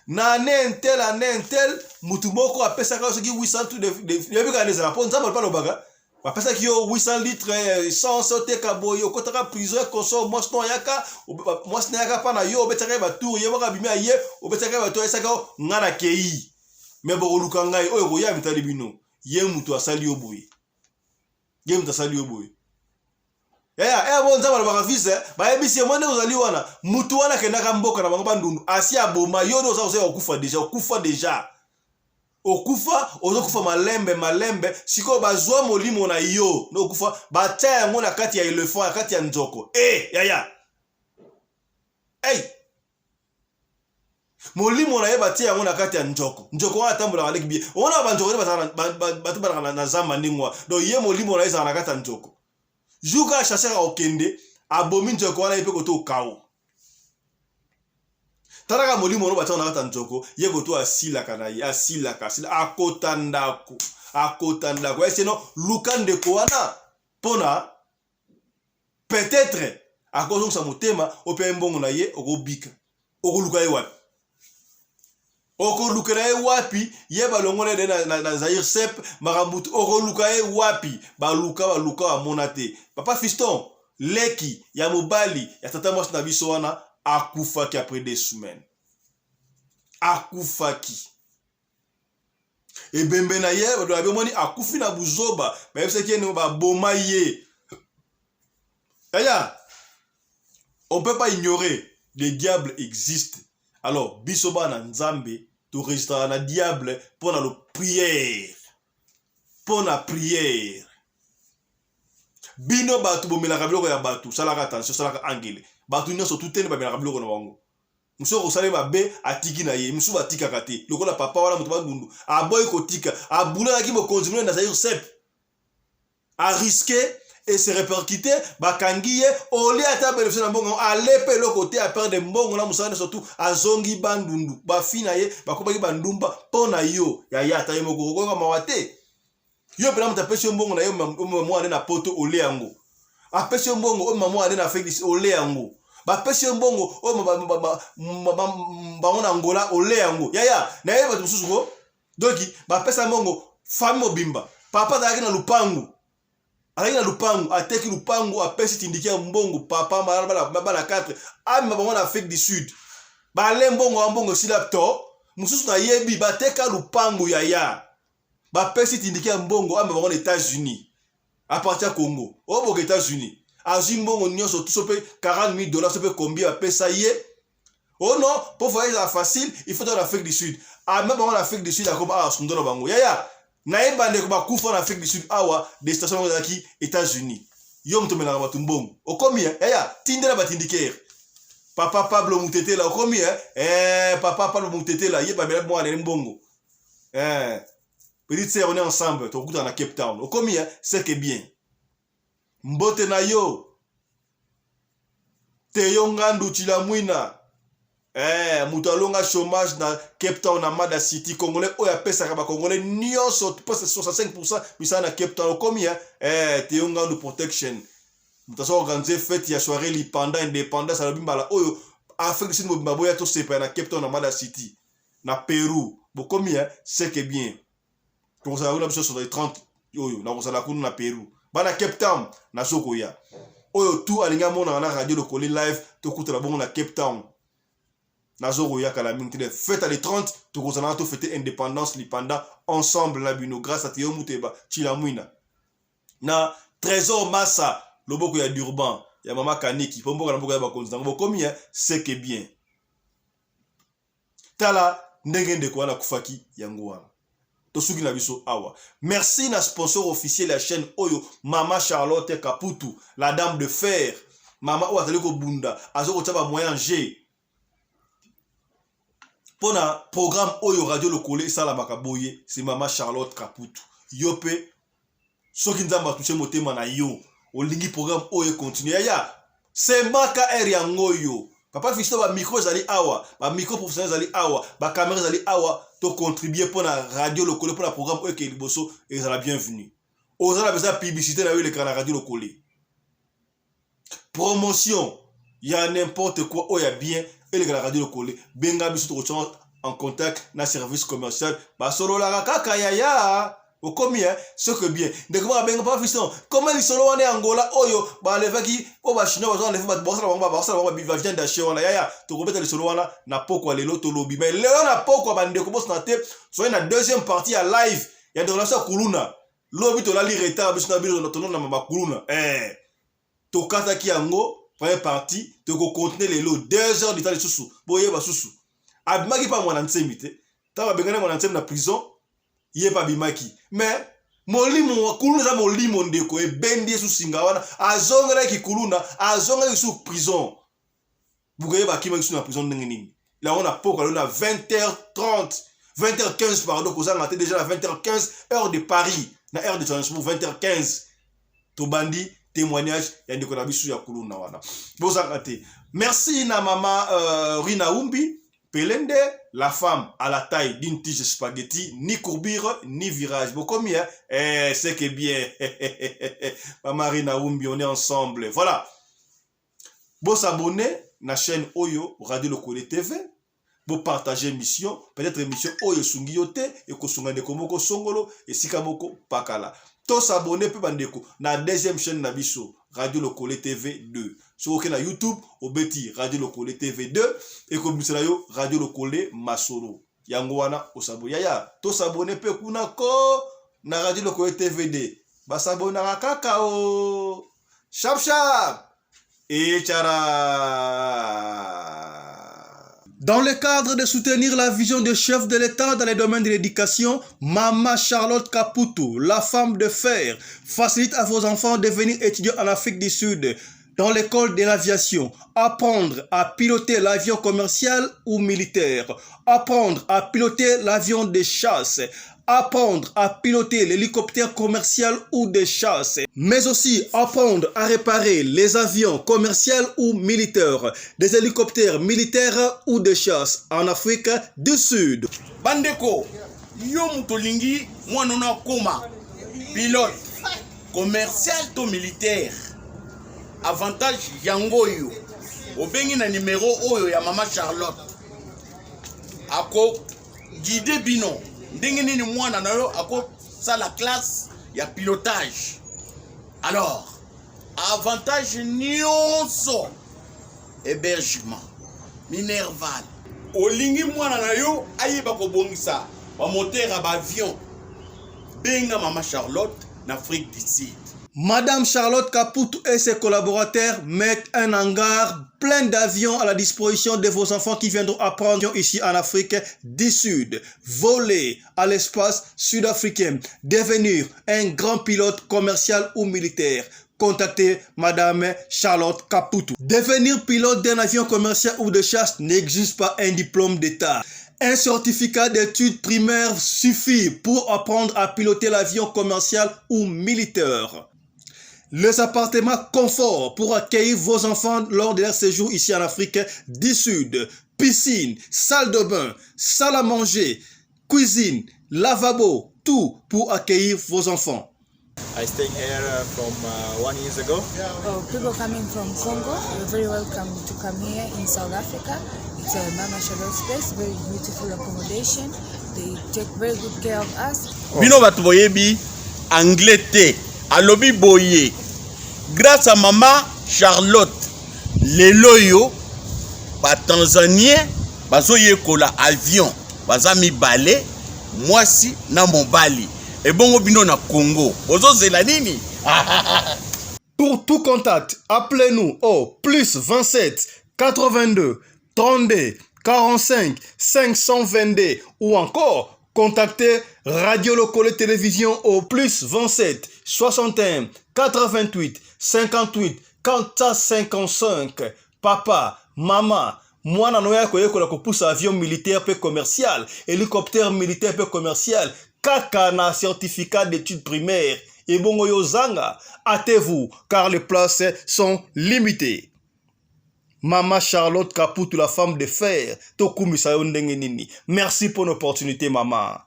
Na année intel année intel mutu moko apesaka soki 800 tout de yebi kaka ezala mpo Nzambe alobaka bapesaki yo 800 litre eh, essence oteka boye okotaka prison consort mwasi no ayaka mwasi na yaka mpa na yo obetaka ye batour ye moko abimi aye obetaka ye batour ayesaka yo ngai nakei me bokoluka ngai oyo koya mitali bino ye moto asali yo boye ye moto asali yo boye eya eya bo nzambe alobaka fils eh, bayebisi ye mwa ndenge ozali wana motu wana akendaka mboka na bango bandundu asi aboma yo nde oza kozela kokufa deja okufa deja okufa ozokufa malembe malembe sikoyo bazwa molimo na yo nde okufa batya yango na kati ya elephant na kati ya nzoko e eh, yaya hey! molimo na ye batie yango na kati ya njoko njoko wana atambolaka leki bie omona banjoko nde bato balaka na zamba ndenge wana donc ye molimo na ye ezalaka na kati ya njoko jour kaka chasseur akokende abomi njoko wana ye mpe koto okao talaka molimo no batia na kati ya njoko ye koto asilaka na ye asilaka asila akota ndako akota ndako eseno luka ndeko wana mpona peut-être akozongisa motema ope ye mbongo na ye okobika okoluka ye wapi okolukela ye wapi ye balongola ye na, na, na zaire sep makambo okoluka ye wapi baluka baluka bamona te papa fiston leki ya mobali ya tata mwasi na biso wana akufaki après des semaines akufaki ebembe na ye bato babi omoni akufi na buzoba bayebisaki ye baboma ye yaya on peut pas ignorer le diable existe alors biso bana nzambe toregistraka na diable mpo na lo prière mpo na prière bino bato bomelaka biloko ya bato salaka attention salaka angele bato nyonso tutene bamelaka biloko na bango mosusu akosala ye mabe atiki na ye mosusu batikaka te lokola papa wana moto bandundu aboyi kotika abunanaki mokonzi monene na zaire sep ariske et se répercute bakangi ye olie ata bénéfice na mbongo ale mpe eloko te aperde mbongo na mosala nyonso tu azongi bandundu bafi na ye bakomaki bandumba mpo na yo yaya ata ye moko okoyoka mawa te yo mpena moto apesi yo mbongo na yo mwana na poto ole yango apesi yo mbongo oyo mama ane na Afrique ole yango bapesi yo mbongo oyo bango na Angola ole yango yaya nayebi bato mosusu ko donki bapesa mbongo famille mobimba papa azalaki na lupangu azalaki na lupangu ateki lupangu apesi tindiki ya mbongo papa bana 4 amema bango na Afrique du Sud bale mbongo ya mbongo esila to mosusu nayebi bateka lupangu yaya bapesi tindiki ya mbongo amema bango na États-Unis à partir ya Congo oboka États-Unis azwi mbongo nyonso tuso mpe 40 000 dollars so mpe combien bapesa ye oh non mpo voyage ezala facile il faut na Afrique du Sud amema bango na Afrique du Sud akoma awa sundola bango yaya naye bandeko bakufa na Afrique du Sud awa destination bango ezalaki États-Unis yo moto omelaka bato mbongo okomi eh? yaya tindela batindikere papa Pablo Mutetela okomi eh? Eh, papa Pablo Mutetela ye bamela mwana ye mbongo eh petite sœur on est ensemble tokutana na Cape Town okomi hein c'est que bien mbote na yo Teyo Ngandu Chilamwina eh moto alonga chômage na Cape Town na Mada City congolais oyo apesaka ba congolais nyonso presque 65% misala na Cape Town okomi hein eh Teyo Ngandu protection moto azo organiser fête ya soirée lipanda indépendance alobi mbala oyo Afrique du Sud mobimba boya tosepela na Cape Town na Mada City na Peru bokomi hein c'est que bien tokozala kuna biso sur 30 oyo nakozala kuna na Peru bana Cape Town nazo koya oyo tout alingi amonaka na radio lokoli live tokutana bongo na Cape Town nazo koya kala mingi te fête le 30 tokozala na tofete indépendance lipanda ensemble na bino grâce à Théo Muteba Chilamwina na Trésor Massa loboko ya Durban ya mama Kaniki po mboka na mboka ya bakonzi nango bokomi hein c'est que bien Tala ndenge ndeko wana akufaki yango wana. Tosuki na biso awa. Merci na sponsor officiel ya chaîne oyo Mama Charlotte Kaputu, la dame de fer. Mama oyo azali kobunda, azo kotia ba moyens en jeu. Pona programme oyo Radio Lokole esalamaka boye, c'est Mama Charlotte Kaputu. Yo pe soki Nzambe atouche motema na yo, olingi programme oyo e continuer. Yaya, semaka heure yango oyo. Papa Fiston, ba micro ezali awa, ba micro professionnel ezali awa, ba camera ezali awa, to contribuer mpo na radio lokole, mpo na programme oyo ekei liboso, ezala bienvenu. Oza na besoin ya publicité na yo eleka na radio lokole. Promotion ya n'importe quoi oyo ya bien eleka na radio lokole, benga biso tokotia en contact na service commercial, basololaka kaka yaya. Okomi hein, ce que bien. Ndeko moko abenga papa Fiston, comment lisolo wana ya Angola oyo balevaki oyo ba chinois bazo enlever bato bakosala bango bakosala bango ba viande hachée wana yaya, tokobeta lisolo wana na pokwa lelo tolobi. Mais lelo na pokwa bandeko bosana te, soki na deuxième partie ya live ya ndeko na biso ya kuluna. Lobi tolali retard biso na bino tolona na makuluna. Tokataki yango première partie, tokocontinue lelo 2 heures du temps lisusu boyeba susu. Abimaki pa mwana nsemi te. Tango abengani mwana nsemi na prison, ye pa abimaki. Mais molimo kuluna eza molimo ndeko ebendi ye susinga wana azongelaki kuluna, azongelaki su prison. Bukoyeba akimaki su na prison ndenge nini. Yango na pokwa lelo na 20h30, 20h15 pardon, kozanga te déjà na 20h15 heure de Paris, na heure de Johannesburg 20h15. Tobandi témoignage ya ndeko na biso ya kuluna wana. Bozanga te. Merci na mama Rina Umbi Pelende, la femme à la taille d'une tige spaghetti, ni courbure, ni virage. Bokomi, hein? Eh, c'est que bien. Mama Rina Umbi, on est ensemble. Voilà. Bo s'abonner na chaîne Oyo Radio Lokole TV. Bo partager émission, peut-être émission Oyo sungi yo te ekosunga ndeko moko songolo esika moko pakala. To s'abonner pe bandeko na deuxième chaîne na biso Radio Lokole TV 2. Soki oke na YouTube obeti Radio Lokole TV 2 ekobimisela yo Radio Lokole Masolo. Yango wana osabo yaya, to s'abonner pe kuna ko na Radio Lokole TV 2. Basabonaka kaka o. Sharp sharp. Et tchara. Dans le cadre de soutenir la vision du chef de l'État dans les domaines de l'éducation, Mama Charlotte Kaputu, la femme de fer, facilite à vos enfants de venir étudier en Afrique du Sud, dans l'école de l'aviation, apprendre à piloter l'avion commercial ou militaire, apprendre à piloter l'avion de chasse, apprendre à piloter l'hélicoptère commercial ou de chasse, mais aussi apprendre à réparer les avions commerciaux ou militaires, des hélicoptères militaires ou de chasse en Afrique du Sud. Bandeko, yo moto olingi mwana no akoma pilote commercial to militaire, avantage yango oyo obengi na numero oyo ya mama Charlotte, ako guide bino ndenge nini mwana na yo akosala classe ya pilotage. Alors avantage nyonso, hébergement, minerval, olingi mwana na yo ayeba kobongisa bamoteur ya baavion, benga mama Charlotte na Afrique du Sud. Madame Charlotte Kaputu et ses collaborateurs mettent un hangar plein d'avions à la disposition de vos enfants qui viendront apprendre ici en Afrique du Sud, voler à l'espace sud-africain, devenir un grand pilote commercial ou militaire. Contactez Madame Charlotte Kaputu. Devenir pilote d'un avion commercial ou de chasse n'exige pas un diplôme d'État. Un certificat d'études primaires suffit pour apprendre à piloter l'avion commercial ou militaire. Les appartements confort pour accueillir vos enfants lors de leur séjour ici en Afrique du Sud. Piscine, salle de bain, salle à manger, cuisine, lavabo, tout pour accueillir vos enfants. I stay here from 1 year ago. Oh, people coming from Congo, you're very welcome to come here in South Africa. It's a Mama Charlotte space, very beautiful accommodation. They take very good care of us. Bino bato boyebi anglais te, alobi boye grâce à mama Charlotte lelo yo ba Tanzanien bazoyekola avion, baza mibale, mwasi na mobali. Ebongo bino na Congo bozozela nini? Pour tout contact, appelez-nous au plus 27 82 32 45 522 ou encore contactez Radio Lokole Télévision au plus 27 61 88 58 455. Papa, mama, mwana noya koyekola kopusa avion militaire pe commercial, hélicoptère militaire pe commercial, kaka na certificat d'études primaires. Ebongo yo zanga, hâtez-vous car les places sont limitées. Mama Charlotte Kaputu, la femme de fer, tokumisa yo ndenge nini. Merci pour l'opportunité, mama.